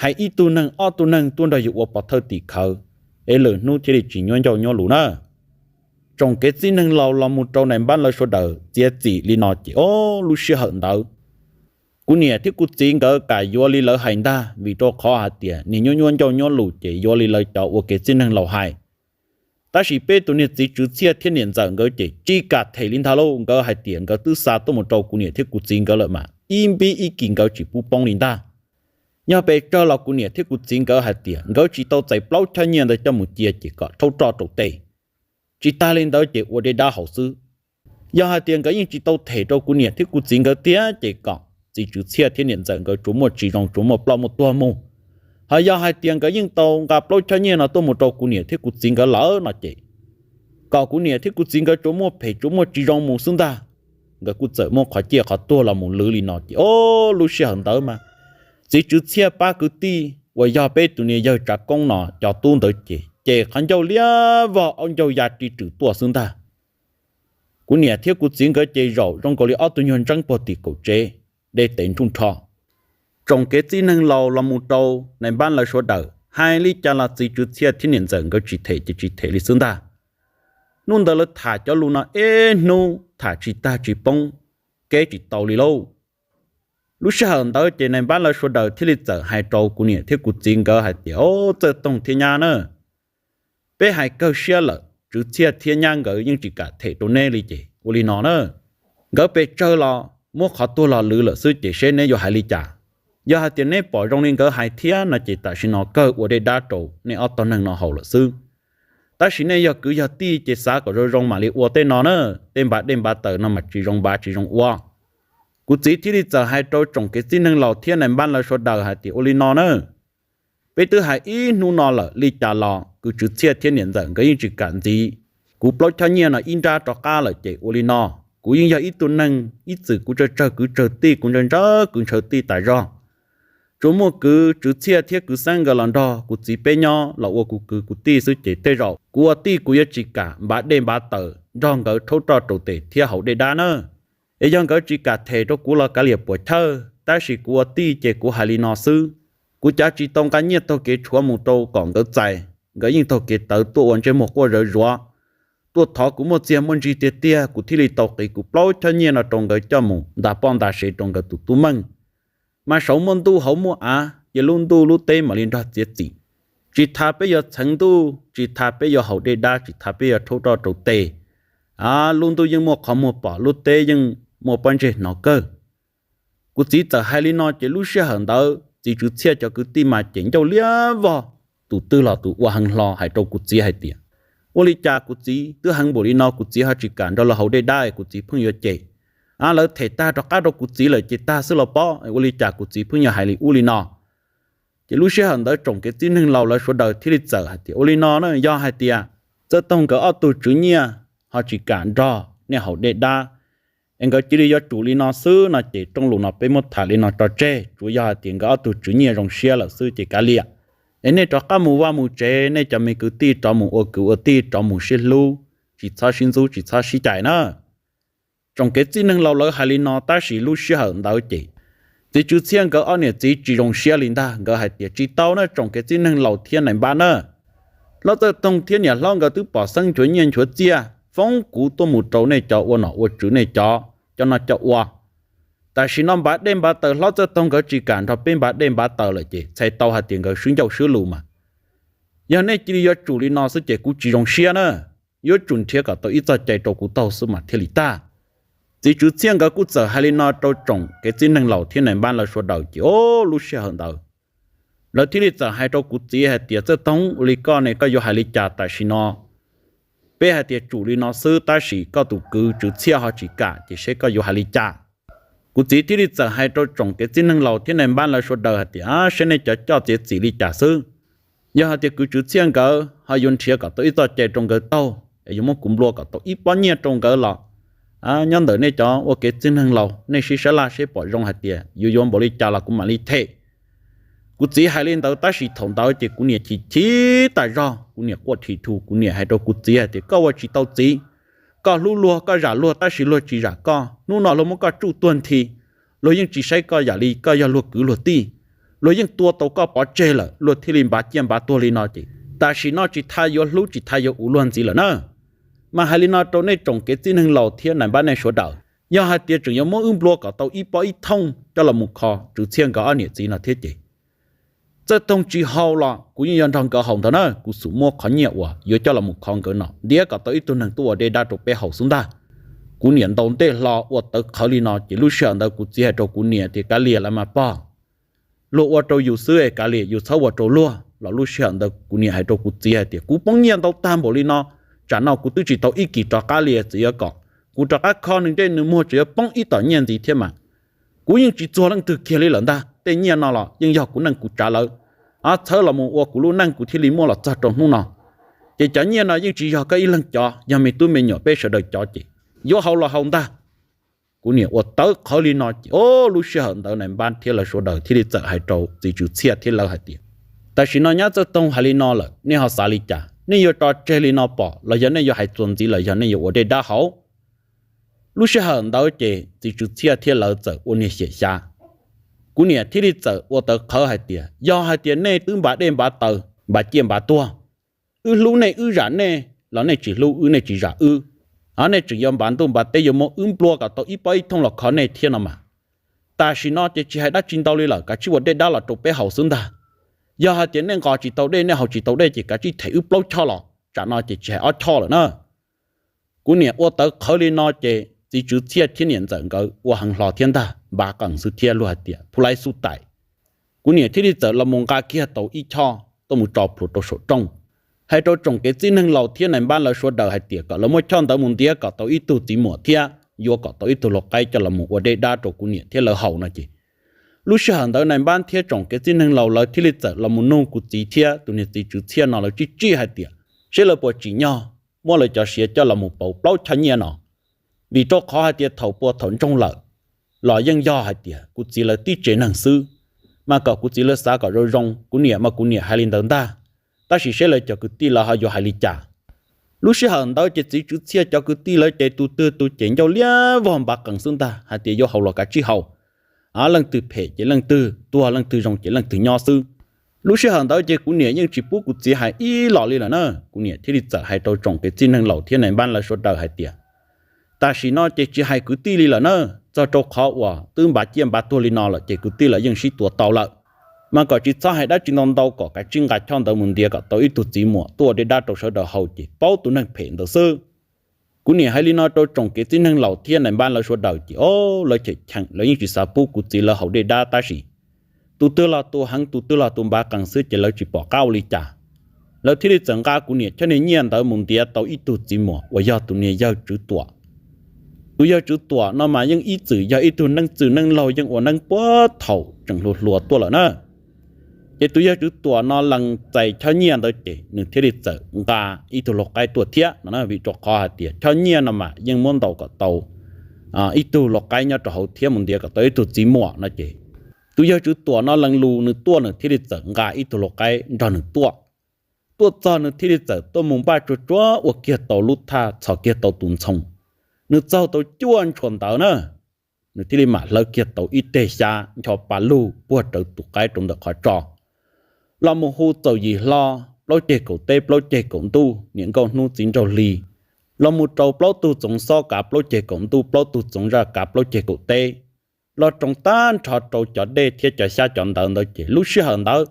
hais ib tug neeg ob tug neeg tuaj nrog yus ua pov thawj tim khawv, es lwm hnub thiaj li tsis nyuaj ncauj nyuaj lus na. Tsoom kev txij neeg laus los mus rau nais npab lawv sawv daws txiav txim li no ces o, lub sij hawm ntawd kuv niam thiab kuv txiv nkawd kam yuav li lawv hais ntag, vim rau qhov hais tias niag nyuaj nyuaj ncauj nyuaj lus ces yuav li lawv cov ua kev txij neeg laus hais. Tab sis peb tus niag txiv Tswv Txhiaj thiab niam ntxawm nkawd ces tsis kam them li ntag lauj, nkawd hais tias nkawd twb xa tuaj mus rau kuv niam thiab kuv txiv nkawd lawm mas ib npib ib kis nkawd tsis pub poob li ntag. Yog pes tsawg los kuv niam thiab kuv txiv nkawd hais tias nkawd tsis tau txais plaub choj nyiaj ntawd coj mus cia ces kom rhaub roj rau tej. Tsis tag li ntawd ces ua dej dab haus xwb. Yog hais tias nkawd yeej tsis tau them rau kuv niam thiab kuv txiv nkawd tiag ces kom txiv Tswv Txhiaj thiab niam ntxawm nkawd tsuas muaj tsis zoo tsuas muaj ploj muaj tuag mus. Ho yog hais tias nkawd yeej tau nqa plaub choj nyiaj no tuaj mus rau kuv niam thiab kuv txiv nkawd lawm no ces kom kuv niam thiab kuv txiv nkawd tsuas muaj phem tsuas muaj tsis zoo mus xwb ntag. Nkawd kuj txawm muab qhov ciaj qhov tuag los mus lwv li no ces o, lub sij hawm ntawd mas txiv Tswv Txhiaj pab kwv tij uas yog peb tus niag yawg Tsav Koob no cov tub ntawd ces ces qhov ncauj liab vog aub ncauj ya ri rwm tuaj xwb ntag. Kuv niam thiab kuv txiv nkawd ces zaum zoo nkaus li ob tug nyuag ntseeb puag tim kaum tsev, dej tes nruj nrho. Tsoom kev txij neeg laus los mus rau nais npab lawv sawv daws hais li cas los txiv Tswv Txhiaj thiab niam ntxawm nkawd tsis them ces tsis them li xwb ntag. Hnub ntawd lawv tham cov lus no ib hnub tham tsis tag tsis poob, keb tsis tau li lauj. Lub sij hawm ntawd ces nais npab lawv sawv daws thiaj li txawm hais rau kuv niam thiab kuv txiv nkawd hais tias, O, Txawj Toog thiab nyab na, peb hais kawg siab lawm, Tswv Txhiaj thiab nyab nkawd yeej tsis kam them rau neb li ces ua li no na, nkawd pes tsawg los muab qhov tuag los lwv lawm xwb ces seb neb yuav hais li cas. Yog hais tias neb pom zoo li nkawd hais thiab no ces tam sim no kawg ua dej dab rau nej ob tog neeg no haus lawm xwb. Tab sis nej yog kwv yog tij ces xav kom zoo zoo mam li ua tej no na, tej npav dej npav taws no mas tsis zoo npav tsis zoo ua. Kuv txiv thiaj li txawm hais rau tsoom kev txij neeg laus thiab nais npab lawv sawv daws hais tias, ua li no na, peb twb hais ib hnub no lawm li cas los kwv Tswv Txhiaj thiab niam ntxawm nkawd yeej tsis kam ntxiv. Kuv plaub choj nyiaj no ib nrab rov qab lawm ces ua li no, kuv yeej yog ib tug neeg ib txwm kuv tsawg tsawg kwv tsawg tij, kuv ntshaw ntshaw kwv ntshaw tij tas zog. Tsuas muaj kwv Tswv Txhiaj thiab kwv Xeeb nkawd los nrog kuv txiv peb nyob los ua kuv kwv kuv tij xwb ces tej zaum kuv ua tij kuv yuav tsis kam npav dej npav taws nrog nkawd rhaub roj rau tes thiab haus dej dab na. Es yog nkawd tsis kam them rau kuv los kav liam puas chawj, tab sis kuv ua tij ces kuv hais li no xwb. Kuv cav tsis tau nqa nyiaj taug kev tshuav mus rau kom nkawd txais, nkawd yeej taug kev tawv tuaj ua ntsej muag quaj zawv zuav, tuaj thov kuv muaj txiag muaj ntsig tiag tiag kuv thiaj li tau qiv kuv plaub choj nyiaj no rau nkawd coj mus ntas poj ntas sev rau nkawd tus tub Meej. Mas saud muaj ntuj hauv muaj av, ces lub ntuj lub teb mam li nrog txiav txim. Tsis tas peb yuav txheev ntuj, tsis tas peb yuav haus dej dab, tsis tas peb yuav rhaub roj rau tes, a, lub ntuj yeej muaj qhov muag pom, lub teb yeej muaj pob ntseg hnov kawg. Kuv txiv txawm hais li no ces lub sij hawm ntawd txiv Tswv Txhiaj cov kwv tij mas ces ncauj liab vog, tus twg los tus ua heev hlo hais rau kuv txiv hais tias, ua li cas kuv txiv twb heev npaum li no kuv txiv ho tsis kam nrog lawv haus dej dab, kuv txiv pheej yuav cem. A, lawv them tag rov qab rau kuv txiv lawm ces tag xwb los pob, ua li cas kuv txiv pheej yuav hais li ub li no. Ces lub sij hawm ntawd tsoom kev txij neeg laus lawv sawv daws thiaj li txawm hais tias, ua li no na, yog hais tias Txawj Toog nkawd ob tug tswv nyiaj ho tsis kam nrog nej haus dej dab, es nkawd cia li yuav tsum li no xwb no ces rooj lus no peb muab tham li no tso tseg, tsuav yog hais tias nkawd ob tug tswv nyiaj zoo siab lawm xwb ces kav liam. Es nej rov qab mus vaj mus tsev, nej cov me kwv tij rov mus ua kwv ua tij, rov mus sib hlub, tsis txhob sib ntxub tsis txhob sib cais na. Tsoom kev txij neeg laus lawv hais li no tab sis lub sij hawm ntawd ces txiv Tswv Txhiaj nkawd ob niam txiv tsis zoo siab li ntag, nkawd hais tias, tsis tau na tsoom kev txij neeg laus thiab nais npab na. Hlob Txawj Toog thiab niam hlob nkawd twb pom xeeb nchuav nyiaj nchuav txiaj foob kuv tuaj mus rau nej cov ua nom ua tswv nej cov, cov no cov ua. Tam sim no npav dej npav taws hlob Txawj Toog nkawd tsis kam nrog peb npav dej npav taws lawm ces txhais tau hais tias nkawd swb ncauj swb lus mas. Yog nej cia li yuav tsum li no xwb ces kuv tsis zoo siab na, yuav tsum nrhiav kom tau ib txoj cai rau kuv taug xwb mas thiaj li tag. Txiv Tswv Txhiaj nkawd kuj txawm hais li no rau tsoom kev txij neeg laus thiab nais npab lawv sawv daws ces o, lub sij hawm ntawd lawv thiaj li txawm hais rau kuv txiv hais tias, Txawj Toog, ua li koj ne koj yuav hais li cas tam sim no? Peb hais tias tsum li no xwb tab sis koj tus kwv Tswv Txhiaj ho tsis kam ces seb koj yuav hais li cas? Kuv txiv thiaj li txawm hais rau tsoom kev txij neeg laus thiab nais npab lawv sawv daws hais tias, seb nej cov coj txiav txim li cas xwb. Yog hais tias kwv Tswv Txhiaj nkawd ho yuav nrhiav kom tau ib txoj cai rau nkawd taug es yuav muab kuv nplua kom tau ib pob nyiaj rau nkawd los, nyob ntawm nej cov ua kev txij neeg laus nej sib sab laj seb pom zoo hais tias yuav yuav npaum li cas los kuv mam li them. Kuv txiv hais li ntawd tab sis thaum ntawd ces kuv niam chim chim tas zog, kuv niam quaj thim thuv, kuv niam hais rau kuv txiv hais tias, koj ua tsis tau txiv, koj hlub luag koj zam luag tab sis luag tsis zam koj, hnub no luag muab koj tsuj tuag nthi, luag yeej tsis saib koj yam li koj yog luag kwv luag tij, luag yeej tua tau koj pov tseg lawm luag thiaj li npav ciaj npav tuag li no ces tam sim no tsis tas yuav hlub tsis tas yuav uv luag ntxiv lawm na. Mas hais li no rau nej tsoom kev txij neeg laus thiab nais npab nej sawv daws, yog hais tias tseem yuav muab wb nplua kom tau ib pob ib thooj coj los mus kho Tswv Txhiaj nkawd ob niam txiv no thiab ces Txawj Toog tsis haus los kuv yeej yuav nrog nkawd haus ntag na, kuv xum muab qhov nyiaj uas yuav coj los mus kho nkawd no ntiav kom tau ib tug neeg tuaj ua dej dab rau peb haus xwb ntag. Kuv niam ntaus ntej hlo ua tawv qhawv li no ces lub sij hawm ntawd kuv txiv hais rau kuv niam tias, kav liam lawm mas pog, luag ua rau yus xwb es kav liam yus txhob ua rau luag los. Lub sij hawm ntawd kuv niam hais rau kuv txiv hais tias, kuv poob nyiaj ntau tag npaum li no, tsam no kuv twb tsis tau ib kis rov qab li, txawm yuav kom kuv rov qab kho nws ntsej nws muag tseem yuav poob ib tom nyiaj ntxiv thiab mas. Kuv yeej tsis txuag leej twg kiag li lawm ntag, tej nyiaj no los yeej yog kuv neej kuv tsav lawv, txhawb los mus ua kuv lub neej kuv thiaj li muaj los txog rau hnub no. Ces cov nyiaj no yeej tsis yog koj ib leeg cov, yog me tub me nyuam peb sawv daws cov ces yuav haus los haus ntag. Kuv niam ua tawv qhawv li no ces o, lub sij hawm ntawd nais npab thiab lawv sawv daws thiaj li txawm hais rau txiv Tswv Txhiaj thiab lawv hais tias, tam sim no nyab Txawj Toog hais li no lawm nej ho xav li cas? Nej yuav tso tseg li no pom los yog nej yuav hais txuas ntxiv los yog nej yuav ua dej dab haus? Lub sij hawm ntawd ces txiv Tswv Txhiaj thiab lawv txawm ua niag xyem xyav. Kuv niam thiaj li txawm ua tawv qhawv hais tias, yog hais tias nej twb npav dej npav taws npav ciaj npav tuag, wb hlub nej wb zam nej los nej tsis hlub wb nej tsis zam wb, ho nej tseem yuav npav ntuj npav teb yuav muab wb nplua kom tau ib pob ib thooj los kho nej thiab no mas. Tam sim no ces tsis hais dab tsi ntau li lawm, kav tsij ua dej dab los rau peb haus xwb ntag. Yog hais tias nej nqos tsis tau dej nej haus tsis tau dej ces kav tsij them wb plaub choj los, tsam no ces tsis hais ob choj lawm na. Kuv niam ua tawv qhawv li no ces txiv Tswv Txhiaj thiab niam ntxawm nkawd ua heev hlo thiab ntag, npav qees xwb thiab luag hais tias phu laib xub tais. Kuv niam thiaj li txawm los mus nqa kiag tau ib choj tuaj mus tso plhuav rau saum rooj, hais rau tsoom kev txij neeg laus thiab nais npab lawv sawv daws hais tias kom lawv muab choj ntawd mus ntiav kom tau ib tug txiv muam thiab yuav kom tau ib tug lau qaib coj los mus ua dej dab rau kuv niam thiab lawv haus no ces, lub sij hawm ntawd nais npab thiab tsoom kev txij neeg laus lawv thiaj li txawm los mus nug kuv txiv thiab tus niag txiv Tswv Txhiaj no lawv tsij tsij hais tias, seb lawv puas tsim nyog muab lawv cov siav coj los mus pauv plaub choj nyiaj no, vim rau qhov hais tias thaum pua thaum ntsoog lawm los yeej yog hais tias kuv txiv lawv tib tsev neeg xwb, mas kom kuv txiv lawv xav kom zoo zoo, kuv niam mas kuv niam hais li ntawd ntag, tab sis seb lawv cov kwv tij lawv ho yuav hais li cas. Lub sij hawm ntawd ces txiv Tswv Txhiaj cov kwv tij lawv ces tus twg tus ces ncauj liab vog npav qees xwb ntag, hais tias yuav haus los kav tsij haus, leej twg phem ces leej twg tuag, leej twg zoo ces leej twg nyob xwb. Lub sij hawm ntawd ces kuv niam yeej tsis pub kuv txiv hais ib los li lawm na, kuv niam thiaj li txawm hais rau tsoom kev txij neeg laus thiab nais npab lawv sawv daws hais tias, tam sim no ces tsis hais kwv tij li lawm na, txog rau qhov uas twb npav ciaj npav tuag li no lawm ces kwv tij lawv yeej sib tua tau lawm, mas kom tsis txhob hais dab tsi ntau ntau, kom kav tsij nqa choj ntawd mus ntiav kom tau ib tug txiv muam tuaj ua dej dab rau sawv daws haus ces paub tus neeg phem ntawd xwb. Kuv niam hais li no rau tsoom kev txij neeg laus thiab nais npab lawv sawv daws ces o, lawv cheem cheem, lawv yeej tsis xav pub kuv txiv lawv haus dej dab tab sis tus twg los tus heev, tus twg los tus npav qees xwb ces lawv tsis pom qab ua li cas. Lawv thiaj li txawm nqa kuv niam choj niag nyiaj ntawd mus ntiav tau ib tug txiv muam uas yog tus niag yawg Tswv Tuam. Tus yawg Tswv Tuam no mas yeej ib txwm yog ib tug neeg txwj neeg laug, yeej ua neeb puag thaum tseem hluas hluas tuaj lawm na. Ces tus yawg Tswv Tuam no lees txais choj nyiaj ntawd ces nws thiaj li txawm nqa ib tug lau qaib tuaj thiab no, vim rau qhov hais tias choj nyiaj no mas yeej muab ntaus kom tau ib tug lau qaib nyob rau hauv thiab mus ntiav kom tau ib tug txiv muam no ces, tus yawg Tswv Tuam no lees lus nws tuaj, nws thiaj li txawm nqa ib tug lau qaib nrog nws tuaj. Tuaj txog nws thiaj li txawm tuaj mus npaj tsuag tsuag ua kiag tau lub thaj, txhos kiag tau tus ntxhoo. Nws txaug tau cuaj ntshua ntawd na, nws thiaj li mam hlawv kiag tau ib teg xyab ncho pa lug puag rawv tus qaib rau ntawm qhov tso, los mus hu txaus yim hlo, plaub ceg kaum teb plaub ceg kaum ntuj, niam nkauj hnub txiv nraug hli, los mus rau plaub tug txoov xob kav plaub ceg kaum ntuj, plaub tug txoov zaj kav plaub ceg kaum teb, los roos tag nrho rau cov dej thiab cov xyab cov ntawv ntawd ces lub sij hawm ntawd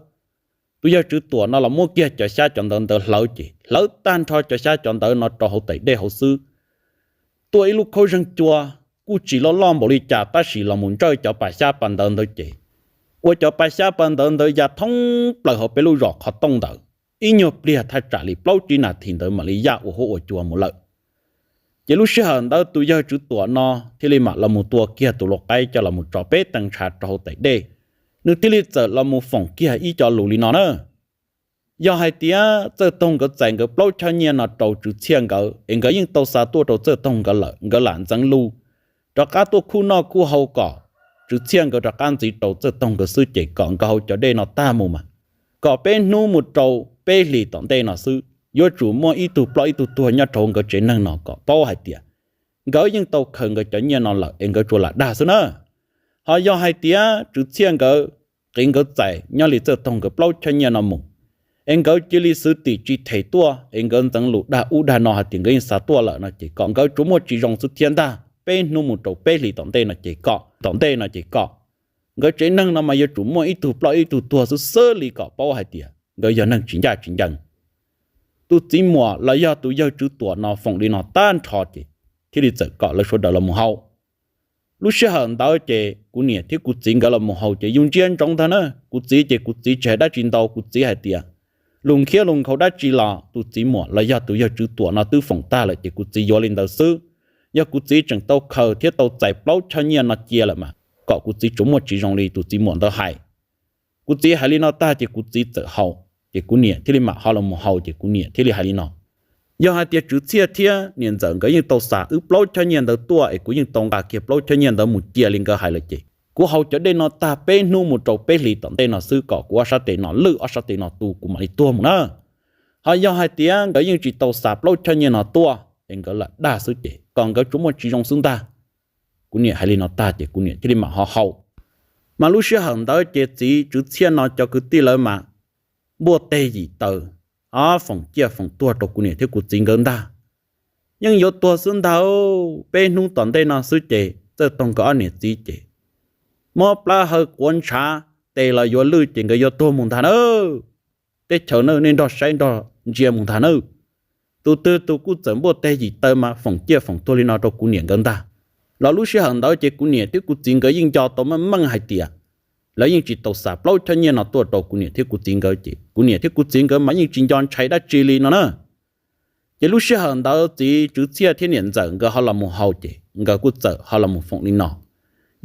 tus yawg Tswv Tuam no los muab kiag cov xyab cov ntawv ntawd hlawv ces hlawv tag nrho cov xyab cov ntawv no rau hauv tais dej hauv xwb. Tuaj ib lub khaub zeeg cua kuj tsis loj loj npaum li cas tab sis los mus ntsawj cov pas xyab pas ntawv ntawd ces ua cov pas xyab pas ntawv ntawd ya thoob plaws hauv peb lub zos qhov tooj ntawd, ib nyuag pliag thaj tsam li plaub tsib nas this ntawd mam li yaj ua huab ua cua mus lawm. Ces lub sij hawm ntawd tus yawg Tswv Tuam no thiaj li mam los mus tua kiag tus lau qaib coj los mus tso peb tee ntsha rau hauv tais dej. Nws thiaj li txawm los mus foom kiag ib co lus li no na: Yog hais tias Txawj Toog nkawd txais nkawd plaub choj nyiaj no rau Tswv Txhiaj nkawd es nkawd yeej tau xa tuaj rau Txawj Toog nkawd lawm, nkawd lam ntxeev lus rov qab tuaj khuj noj khuj haus kom Tswv Txhiaj nkawd rov qab ntxiv rau Txawj Toog nkawd xwb ces kom nkawd haus cov dej no tag mus mas, kom peb hnub mus rau peb hlis tom ntej no xwb yuav tsum muaj ib tug ploj ib tug tuag nyob rau hauv nkawd tsev neeg no kom paub hais tias nkawd yeej tau khaws nkawd cov nyiaj no lawm es nkawd tsuas lam dag xwb na. Ho yog hais tias Tswv Txhiaj nkawd qiv nkawd txais nyob li Txawj Toog nkawd plaub choj nyiaj no mus es nkawd cia li xwv tim tsis them tuaj es nkawd ntxeev lus dag ub dag no hais tias nkawd yeej xa tuaj lawm no ces kom nkawd tsuas muaj tsis zoo xwb thiab ntag. Peb hnub mus rau peb hlis tom ntej no ces kom, tom ntej no ces kom nkawd tsev neeg no mas yuav tsum muaj ib tug ploj ib tug tuag xwb xwb li kom paub hais tias nkawd yog neeg tsis ncaj tsis ncees. Tus txiv muam los yog tus yawg Tswv Tuam no foom li no tag nrho ces thiaj li txawm kom lawv sawv daws los mus haus. Lub sij hawm ntawd ces kuv niam thiab kuv txiv nkawd los mus haus ces yus ntsia ntsoov ntag na. Kuv txiv ces kuv txiv tsis hais dab tsi ntau, kuv txiv hais tias lus nkhiab lus nkhaus dab tsi los tus txiv muam los yog tus yawg Tswv Tuam no twb foom tag lawm ces kuv txiv yuav li ntawd xwb. Yog kuv txiv tseem tau khaws thiab tau txais plaub choj nyiaj no cia lawm mas kom kuv txiv tsuas muaj tsis zoo li tus txiv muam ntawd hais. Kuv txiv hais li no tag ces kuv txiv txawm haus, ces kuv niam thiaj li mam ho los mus haus ces kuv niam thiaj li hais li no: Yog hais tias Tswv Txhiaj thiab niam ntxawm nkawd yeej tau xa wb plaub choj nyiaj ntawd tuaj es kuv yeej tau nqa kiag plaub choj nyiaj ntawd mus cia li nkawd hais lawm ces kuv haus cov dej no tag peb hnub mus rau peb hlis tom ntej no xwb kom kuv ob sab tes no lwj ob sab tes no tu kuv mam li tuag mus na. Ho yog hais tias nkawd yeej tsis tau xa plaub choj nyiaj no tuaj es nkawd lam dag xwb ces kom nkawd tsuas muaj tsis zoo xwb ntag. Kuv niam hais li no tag ces kuv niam thiaj li mam ho haus. Mas lub sij hawm ntawd ces txiv Tswv Txhiaj no cov kwv tij lawv mas npuaj teg yim taw, o, foom ciaj foom tuag rau kuv niam thiab kuv txiv nkawd ntag. Yeej yuav tuag xwb ntag, peb hnub tom ntej no xwb ces Txawj Toog nkawd ob niam txiv ces mob plab hawv quav ntshav, tes los yuav lwj ces nkawd yuav tuag mus ntag nawb. Teb chaws nawb, nej nrog saib nrog ntsia mus ntag nawb. Tus twg tus kuj txawm npuaj teg yim taw mas foom ciaj foom tuag li no rau kuv niam nkawd ntag. Los lub sij hawm ntawd ces kuv niam thiab kuv txiv nkawd yeej nco tau meej meej hais tias lawv yeej tsis tau xa plaub choj nyiaj no tuaj rau kuv niam thiab kuv txiv nkawd ces kuv niam thiab kuv txiv nkawd mas yeej tsis nco ntshai dab tsi li no na. Ces lub sij hawm ntawd txiv Tswv Txhiaj thiab niam ntxawm nkawd ho los mus haus ces nkawd kuj txawm ho los mus foom li no: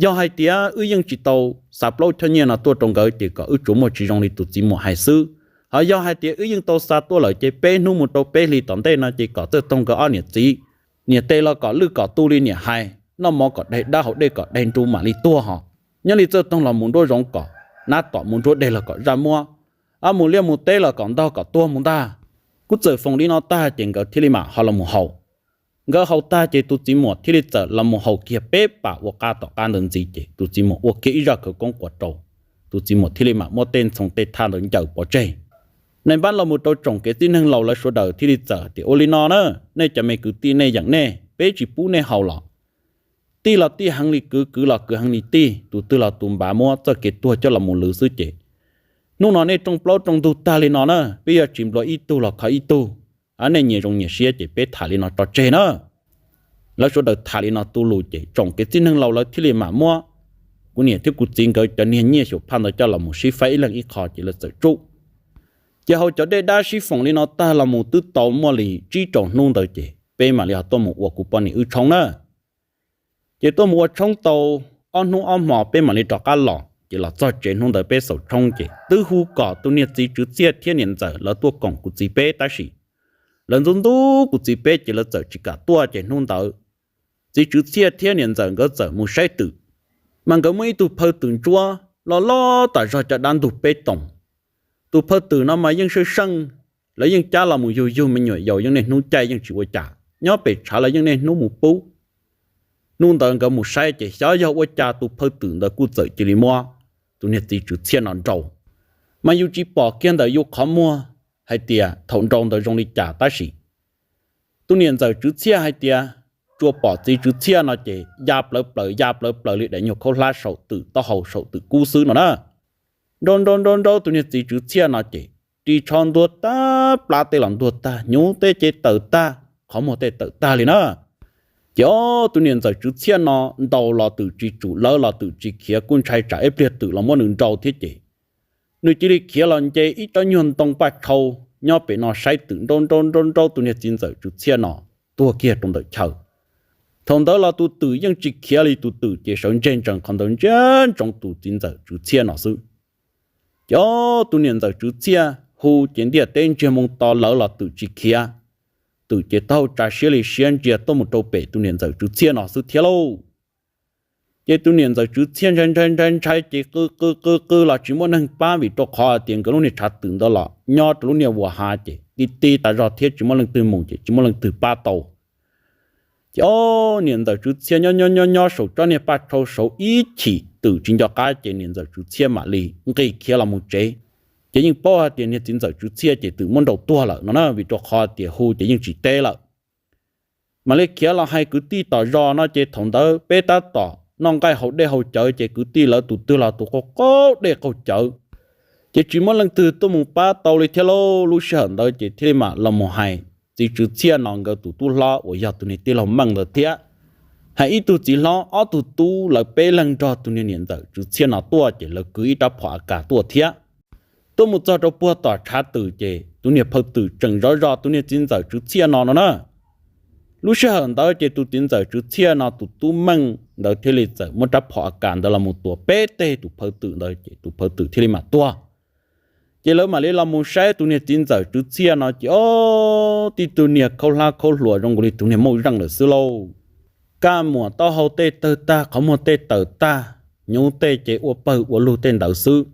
Yog hais tias wb yeej tsis tau xa plaub choj nyiaj no tuaj rau nkawd ces kom wb tsuas muaj tsis zoo li tus txiv muam hais xwb. Ho yog hais tias wb yeej tau xa tuaj lawm ces peb hnub mus rau peb hlis tom ntej no ces kom txawj toog nkawd ob niam txiv, niam tes los kom lwj kom tu li niam hais, noj mov kom daig dab haus dej kom daig nru mam li tuag ho. Nyob li txawj toog los mus nruab zoov kom nab tom, mus nruab deg los kom zaj muab, mus liaj mus teb los kom ntog kom tuag mus ntag. Kuj txawm foom li no tag ces nkawd thiaj li mam ho los mus haus. Nkawd haus tag ces tus txiv muam thiaj li txawm los mus haus kiag peb pam ua qab tom qab ntawd ntxiv ces tus txiv muam ua kiag ib zaj khawv koob quas rau. Tus txiv muam thiaj li mam muab tej ntxhoo tej thaj ntawd ncaws pov tseg. Nais npab los mus rau tsoom kev txij neeg laus lawv sawv daws thiaj li txawm tias: Ua li no na, nej cov me kwv tij, nej yeem nej, peb tsis pub nej haus los? Tij los tij heev li kwv, kwv los kwv heev li tij, tus twg los tus npav muab txoj kev tuag coj los mus lwv xwb ces hnub no nej rooj plaub rooj ntug tag li no na, peb yuav tsis nplua ib tug los kho ib tug. Nej nyias zoo nyias siab ces peb tham li no tso tseg na. Lawv sawv daws tham li no tu lus ces tsoom kev txij neeg laus lawv thiaj li mam muab kuv niam thiab kuv txiv nkawd cov niag nyiaj xyuam phaj ntawd coj los mus sib faib ib leeg ib qho ces lawv txawm tsuj. Ces haus cov dej dab sib foom li no tag los mus twb tau muaj li tsib rau hnub ntawd ces peb mam li ho tuaj mus ua kuv poj niam wb tshoob na. Ces tuaj mus ua tshoob tau ob hnub ob hmo peb mam li rov qab los, ces los txog tsev hnub ntawd peb xaus tshoob ces twb hu kom tus niag txiv Tswv Txhiaj thiab niam ntxawm lawv tuaj koom kuv txiv peb tab sis lawv ntxub ntxub kuv txiv peb ces lawv txawm tsis kam tuaj ces hnub ntawd txiv Tswv Txhiaj thiab niam ntxawm nkawd txawm mus saib twm. Mas nkawd muaj ib tug phaw twm ntsuab loj loj tas zog caj dab ntug peb toom. Tus phaw twm no mas yeej seej seej, lawv yeej cab los mus yug yug me nyuam yaus yeej niaj hnub caij yeej tsis ua cas, nyob pem tshav los yeej niaj hnub mus pub. Hnub ntawd nkawd mus saib ces xyov yog ua cas tus phaw twm ntawd kuj txawm cia li muab tus niag txiv Tswv Txhiaj no nrau. Mas yus tsis pom kiag ntawm yus qhov muag hais tias thaum nrau ntawd zoo li cas tab sis tus niam ntxawm Tswv Txhiaj hais tias tsuas pom txiv Tswv Txhiaj no ces ya plawv plaws ya plawv plaws li daim nyuag khaub hlab saum twm taub hau saum twm kub xwb no na. Nrau nrau nrau nrau tus niag txiv Tswv Txhiaj no ces ris tsho ntuag tag, plab tej los ntuag tag, hnyuv tej ces tawm tag, qhov muag tej tawm tag li na. Ces ob tus niam ntxawm Tswv Txhiaj no ntaus los twm tsis tsum, lawv los twm tsis khiav, kuj ntshai tsam ib pliag twm los muab nws nrau thiab ces nws cia li khiav los nce ib rab nyuag ntoo paj tshau nyob pem no saib twm nrau nrau nrau nrau tus niag txiv ntxawm Tswv Txhiaj no tuag kiag rau ntawm chaw. Thaum ntawd los tus twm yeej tsis khiav li, tus twm ces sawv ntseg ntsees qhov ntawd ntsia ntsoov tus txiv ntxawm Tswv Txhiaj no xwb. Ces ob tus niam ntxawm Tswv Txhiaj hu ces ntiaj teb ntsiag moo to, lawv los twm tsis khiav. Twm ces taub hau tsa siab li siab ntsia tuaj mus rau pem tus niam ntxawm Tswv Txhiaj no xwb thiab lauj. Ces tus niam ntxawm Tswv Txhiaj ntshai ntshai ntshai ntshai ces qw qw qw qw los tsis muaj neeg pab vim rau qhov hais tias nkawd lub niag tshav twm ntawd los nyob rau lub niag vuas hav ces ti ti tas zog thiab tsis muaj leej twg mus ces tsis muaj leej twg pab tau. Ces ob niam ntxawm Tswv Txhiaj nyob nyob nyob nyob saum tsob niag paj tshau saud ib chim twm tsis nco qab ces niam ntxawm Tswv Txhiaj mam li nqis khiav los mus tsev. Ces yeej paub hais tias niag txiv ntxawm Tswv Txhiaj ces twm muab nrau tuag lawm no na, vim rau qhov tias hu ces yeej tsis teb lawm. Mam li khiav los hais kwv tij tom zos no ces thaum ntawd peb tab tom noj nqaij haus dej haus cawv ces kwv tij lawv tus twg los tus qaug qaug dej qaug cawv, ces tsis muaj leej twg tuaj mus pab tau li thiab lauj. Lub sij hawm ntawd ces thiaj li mam los mus hais txiv Tswv Txhiaj no nkawd tus tub hlob uas yog tus niag tij laug Meej ntawd thiab, hais ib tug txiv hlob ob tug tub, lawv peb leeg nrog tus niag niam ntxawm Tswv Txhiaj no tuaj ces lawv kwv ib rab phom A Kas tuaj thiab. Tuaj mus txog rau puag tom tshav twm ces tus niag phaw twm tseem zov zov tus niag txiv ntxawm Tswv Txhiaj no no na. Lub sij hawm ntawd ces tus txiv ntxawm Tswv Txhiaj no tus tub Meej ntawd thiaj li txawm muab rab phom A Kas ntawd los mus tuav peb teg tus phaw twm ntawd ces tus phaw twm thiaj li mam tuag. Ces lawv mam li los mus saib tus niag txiv ntxawm Tswv Txhiaj no ces ob tib tug niag khaub hlab khaub hluas zoo nkaus li tus niag mauj zeej lawm xwb lauj. Kaj muam taub hau tej tawg tag, qhov muag tej tawm tag, hnyuv tej ces ua pawg ua lug tej ntawd xwb.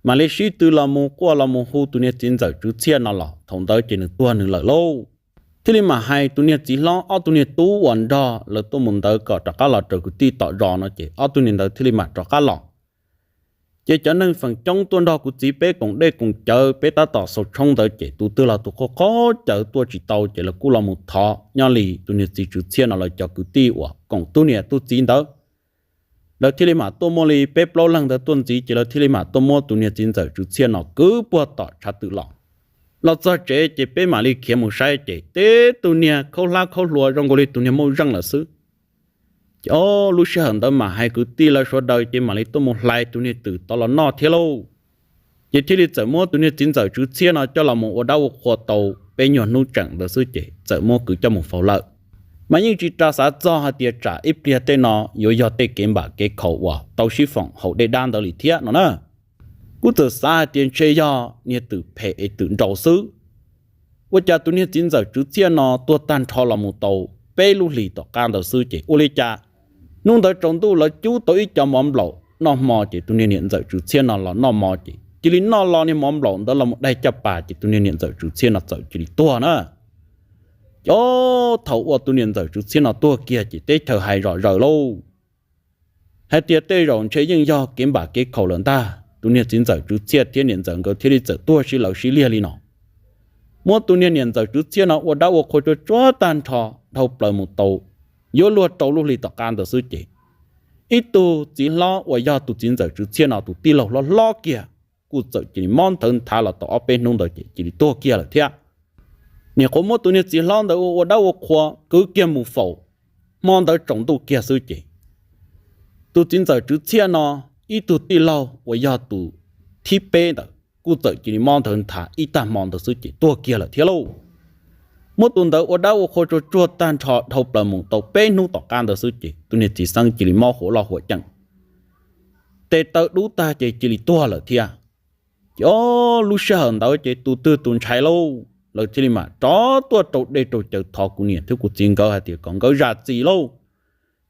Mam li sib tw los mus quaj los mus hu tus niag txiv ntxawm Tswv Txhiaj no los thaum ntawd ces nws tuag nws lawm lauj. Thiaj li mam hais tus niag txiv hlob ob tug niag tub uas nrog lawv tuaj mus ntawd kom rov qab los raws kwv tij tom zos no ces ob tug niag ntawd thiaj li mam rov qab los. Ces cov neeg feem coob tuaj nrog kuv txiv peb koom dej koom cawv, peb tab tom xaus tshoob ntawd ces tus twg los tus qaug qaug cawv tuaj tsis tau ces lawv kuj los mus thov nyob li tus niag txiv Tswv Txhiaj no lawv cov kwv tij uas koom tug niam tug txiv ntawd. Lawv thiaj li mam tuaj muaj li peb plaub leeg ntawd tuaj ntxiv ces lawv thiaj li mam tuaj muab tus niag txiv ntxawm Tswv Txhiaj no kwv puag tom tshav twm los. Los txog tsev ces peb mam li khiav mus saib ces tib tug niag khaub hlab khaub hluas zoo nkaus li tus niag mauj zeej lawm xwb. Ces ob lub sij hawm ntawd mam hais kwv tij lawv sawv daws ces mam li tuaj mus hlais tus niag twm tod los noj thiab lauj. Ces thiaj li txawm muab tus niag txiv ntxawm Tswv Txhiaj no coj los mus ua dab ua qhua tau peb nyuag hnub tseem ntawd xwb ces txawm muab kwv coj mus faus lawm. Mas yeej tsis ras xav txog hais tias tsam ib pliag tej no yuav yog tej kev npam kev khaum uas tau sib foom haus dej dab ntawd li thiab no na. Kuj txawm xav hais tias ntshe yog niag twm phem es twm nraus xwb. Ua cas tus niag txiv ntxawm Tswv Txhiaj no tuag tag nrho los mus tau peb lub hlis tom qab ntawd xwb ces ua li cas hnub ntawd tsaus ntuj lawv cub tau ib co mov nplaum noj hmo ces tus niag niam ntxawm Tswv Txhiaj no los noj mov ces cia li noj lo niag mov nplaum ntawd los mus daig caj pas ces tus niag niam ntxawm Tswv Txhiaj no txawm cia li tuag na. Ces thaum uas tus niam ntxawm Tswv Txhiaj no tuag kiag ces teb chaws hais zom zaws lauj, hais tias tej zaum ntshe yeej yog kev npam kev khaum lawm ntag, tus niag txiv ntxawm Tswv Txhiaj thiab niam ntxawm nkawd thiaj li txawm tuag sib lawv sib liag li no. Muab tus niag niam ntxawm Tswv Txhiaj no ua dab ua qhua tsuag tsuag tag nrho dhau plaws mus tau yuav luag rau lub hli tom qab ntawd xwb ces ib tug txiv hlob uas yog tus txiv ntxawm Tswv Txhiaj no tus tij laug hlob hlob kiag kuj txawm cia li mob nthawv nthav los tau ob peb hnub ntawd ces cia li tuag kiag lawm thiab. Niam qhuav muab tus niag txiv hlob ntawd ua dab ua qhua kwv kiag mus faus, hmo ntawd tsaus ntuj kiag xwb ces tus txiv ntxawm Tswv Txhiaj no ib tug tij laug uas yog tus thib peb ntawd kuj txawm cia li mob nthawv nthav ib tag hmo ntawd xwb ces tuag kiag lawm thiab lauj. Muab tus ntawd ua dab ua qhua tsuag tsuag tag nrho dhau plaws mus tau peb hnub tom qab ntawd xwb ces tus niag txiv xeeb cia li mob huam loj huam ceem, tes taw dub tag ces cia li tuag lawm thiab. Ces o, lub sij hawm ntawd ces tus twg tus ntshai lauj, lawv thiaj li mam rov tuaj rau dej rau cawv thov kuv niam thiab kuv txiv nkawd hais tias kom nkawd zam txim lauj.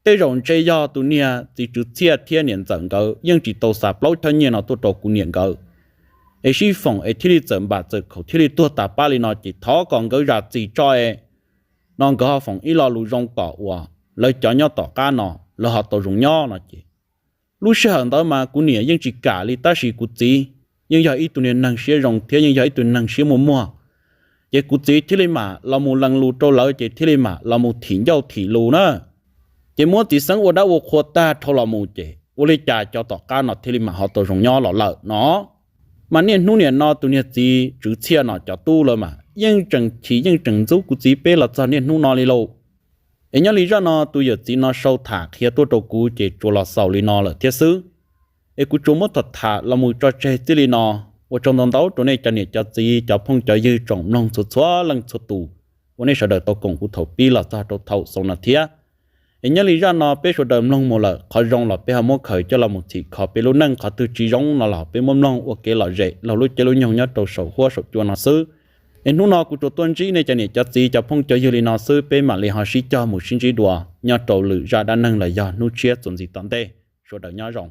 Tej zaum ntshe yog tus niag txiv Tswv Txhiaj thiab niam ntxawm nkawd yeej tsis tau xa plaub choj nyiaj no tuaj rau kuv niam nkawd es sib foom es thiaj li txawm npam txawm khaum thiaj li tuag tas pab li no ces thov kom nkawd zam txim tso es no nkawd ho foom ib lo lus zoo kom uas lawv cov nyob tom qab no lawv ho tau zoo nyob no ces lub sij hawm ntawd mas kuv niam yeej tsis kam li tab sis kuv txiv yeej yog ib tug niag neeg siab zoo thiab yeej yog ib tug neeg siab muaj muag. Ces kuv txiv thiaj li mam los mus lees lus rau lawv ces thiaj li mam los mus thim ncauj thim lus na. Ces muab txiv xeeb ua dab ua qhua tag dhau los mus ces ua li cas cov tom qab no thiaj li mam ho tau zoo nyob los lawm no. Mas niaj hnub niam no tus niag txiv Tswv Txhiaj no cov tub lawv mas yeej tseem chim yeej tseem ntxub kuv txiv peb los txog niaj hnub no li lauj. Es nyob li zaj no tus yawm txiv no sau tham qhia tuaj rau kuv ces tsuas los xaus li no lawm thiab xwb. Es kuv tsuas muab tham tham los mus tso tseg txij li no. Ua tsaug ntau ntau rau nej cov niam cov txiv cov phooj cov ywg tsoom mloog txhua txhua leej txhua tus uas nej sawv daws tau koom kuv thaum pib los txog rau thaum xaus no thiab. Es nyob li zaj no peb sawv daws mloog mus lawm qhov zoo los peb ho muab khaws coj los mus txhim kho peb lub neej, qhov twg tsis zoo no los peb muab mloog ua kev lom zem laug lub caij lub nyoog nyob rau saum huab saum cua no xwb. Es hnub no kuv tsuas tuaj ntsib nej cov niam cov txiv cov phooj cov ywg li no xwb, peb mam li ho sib cog mus sib ntsib dua nyob rau lwm zaj dab neeg los yog hnub tshiab txuas ntxiv tom ntej. Sawv daws nyob zoo.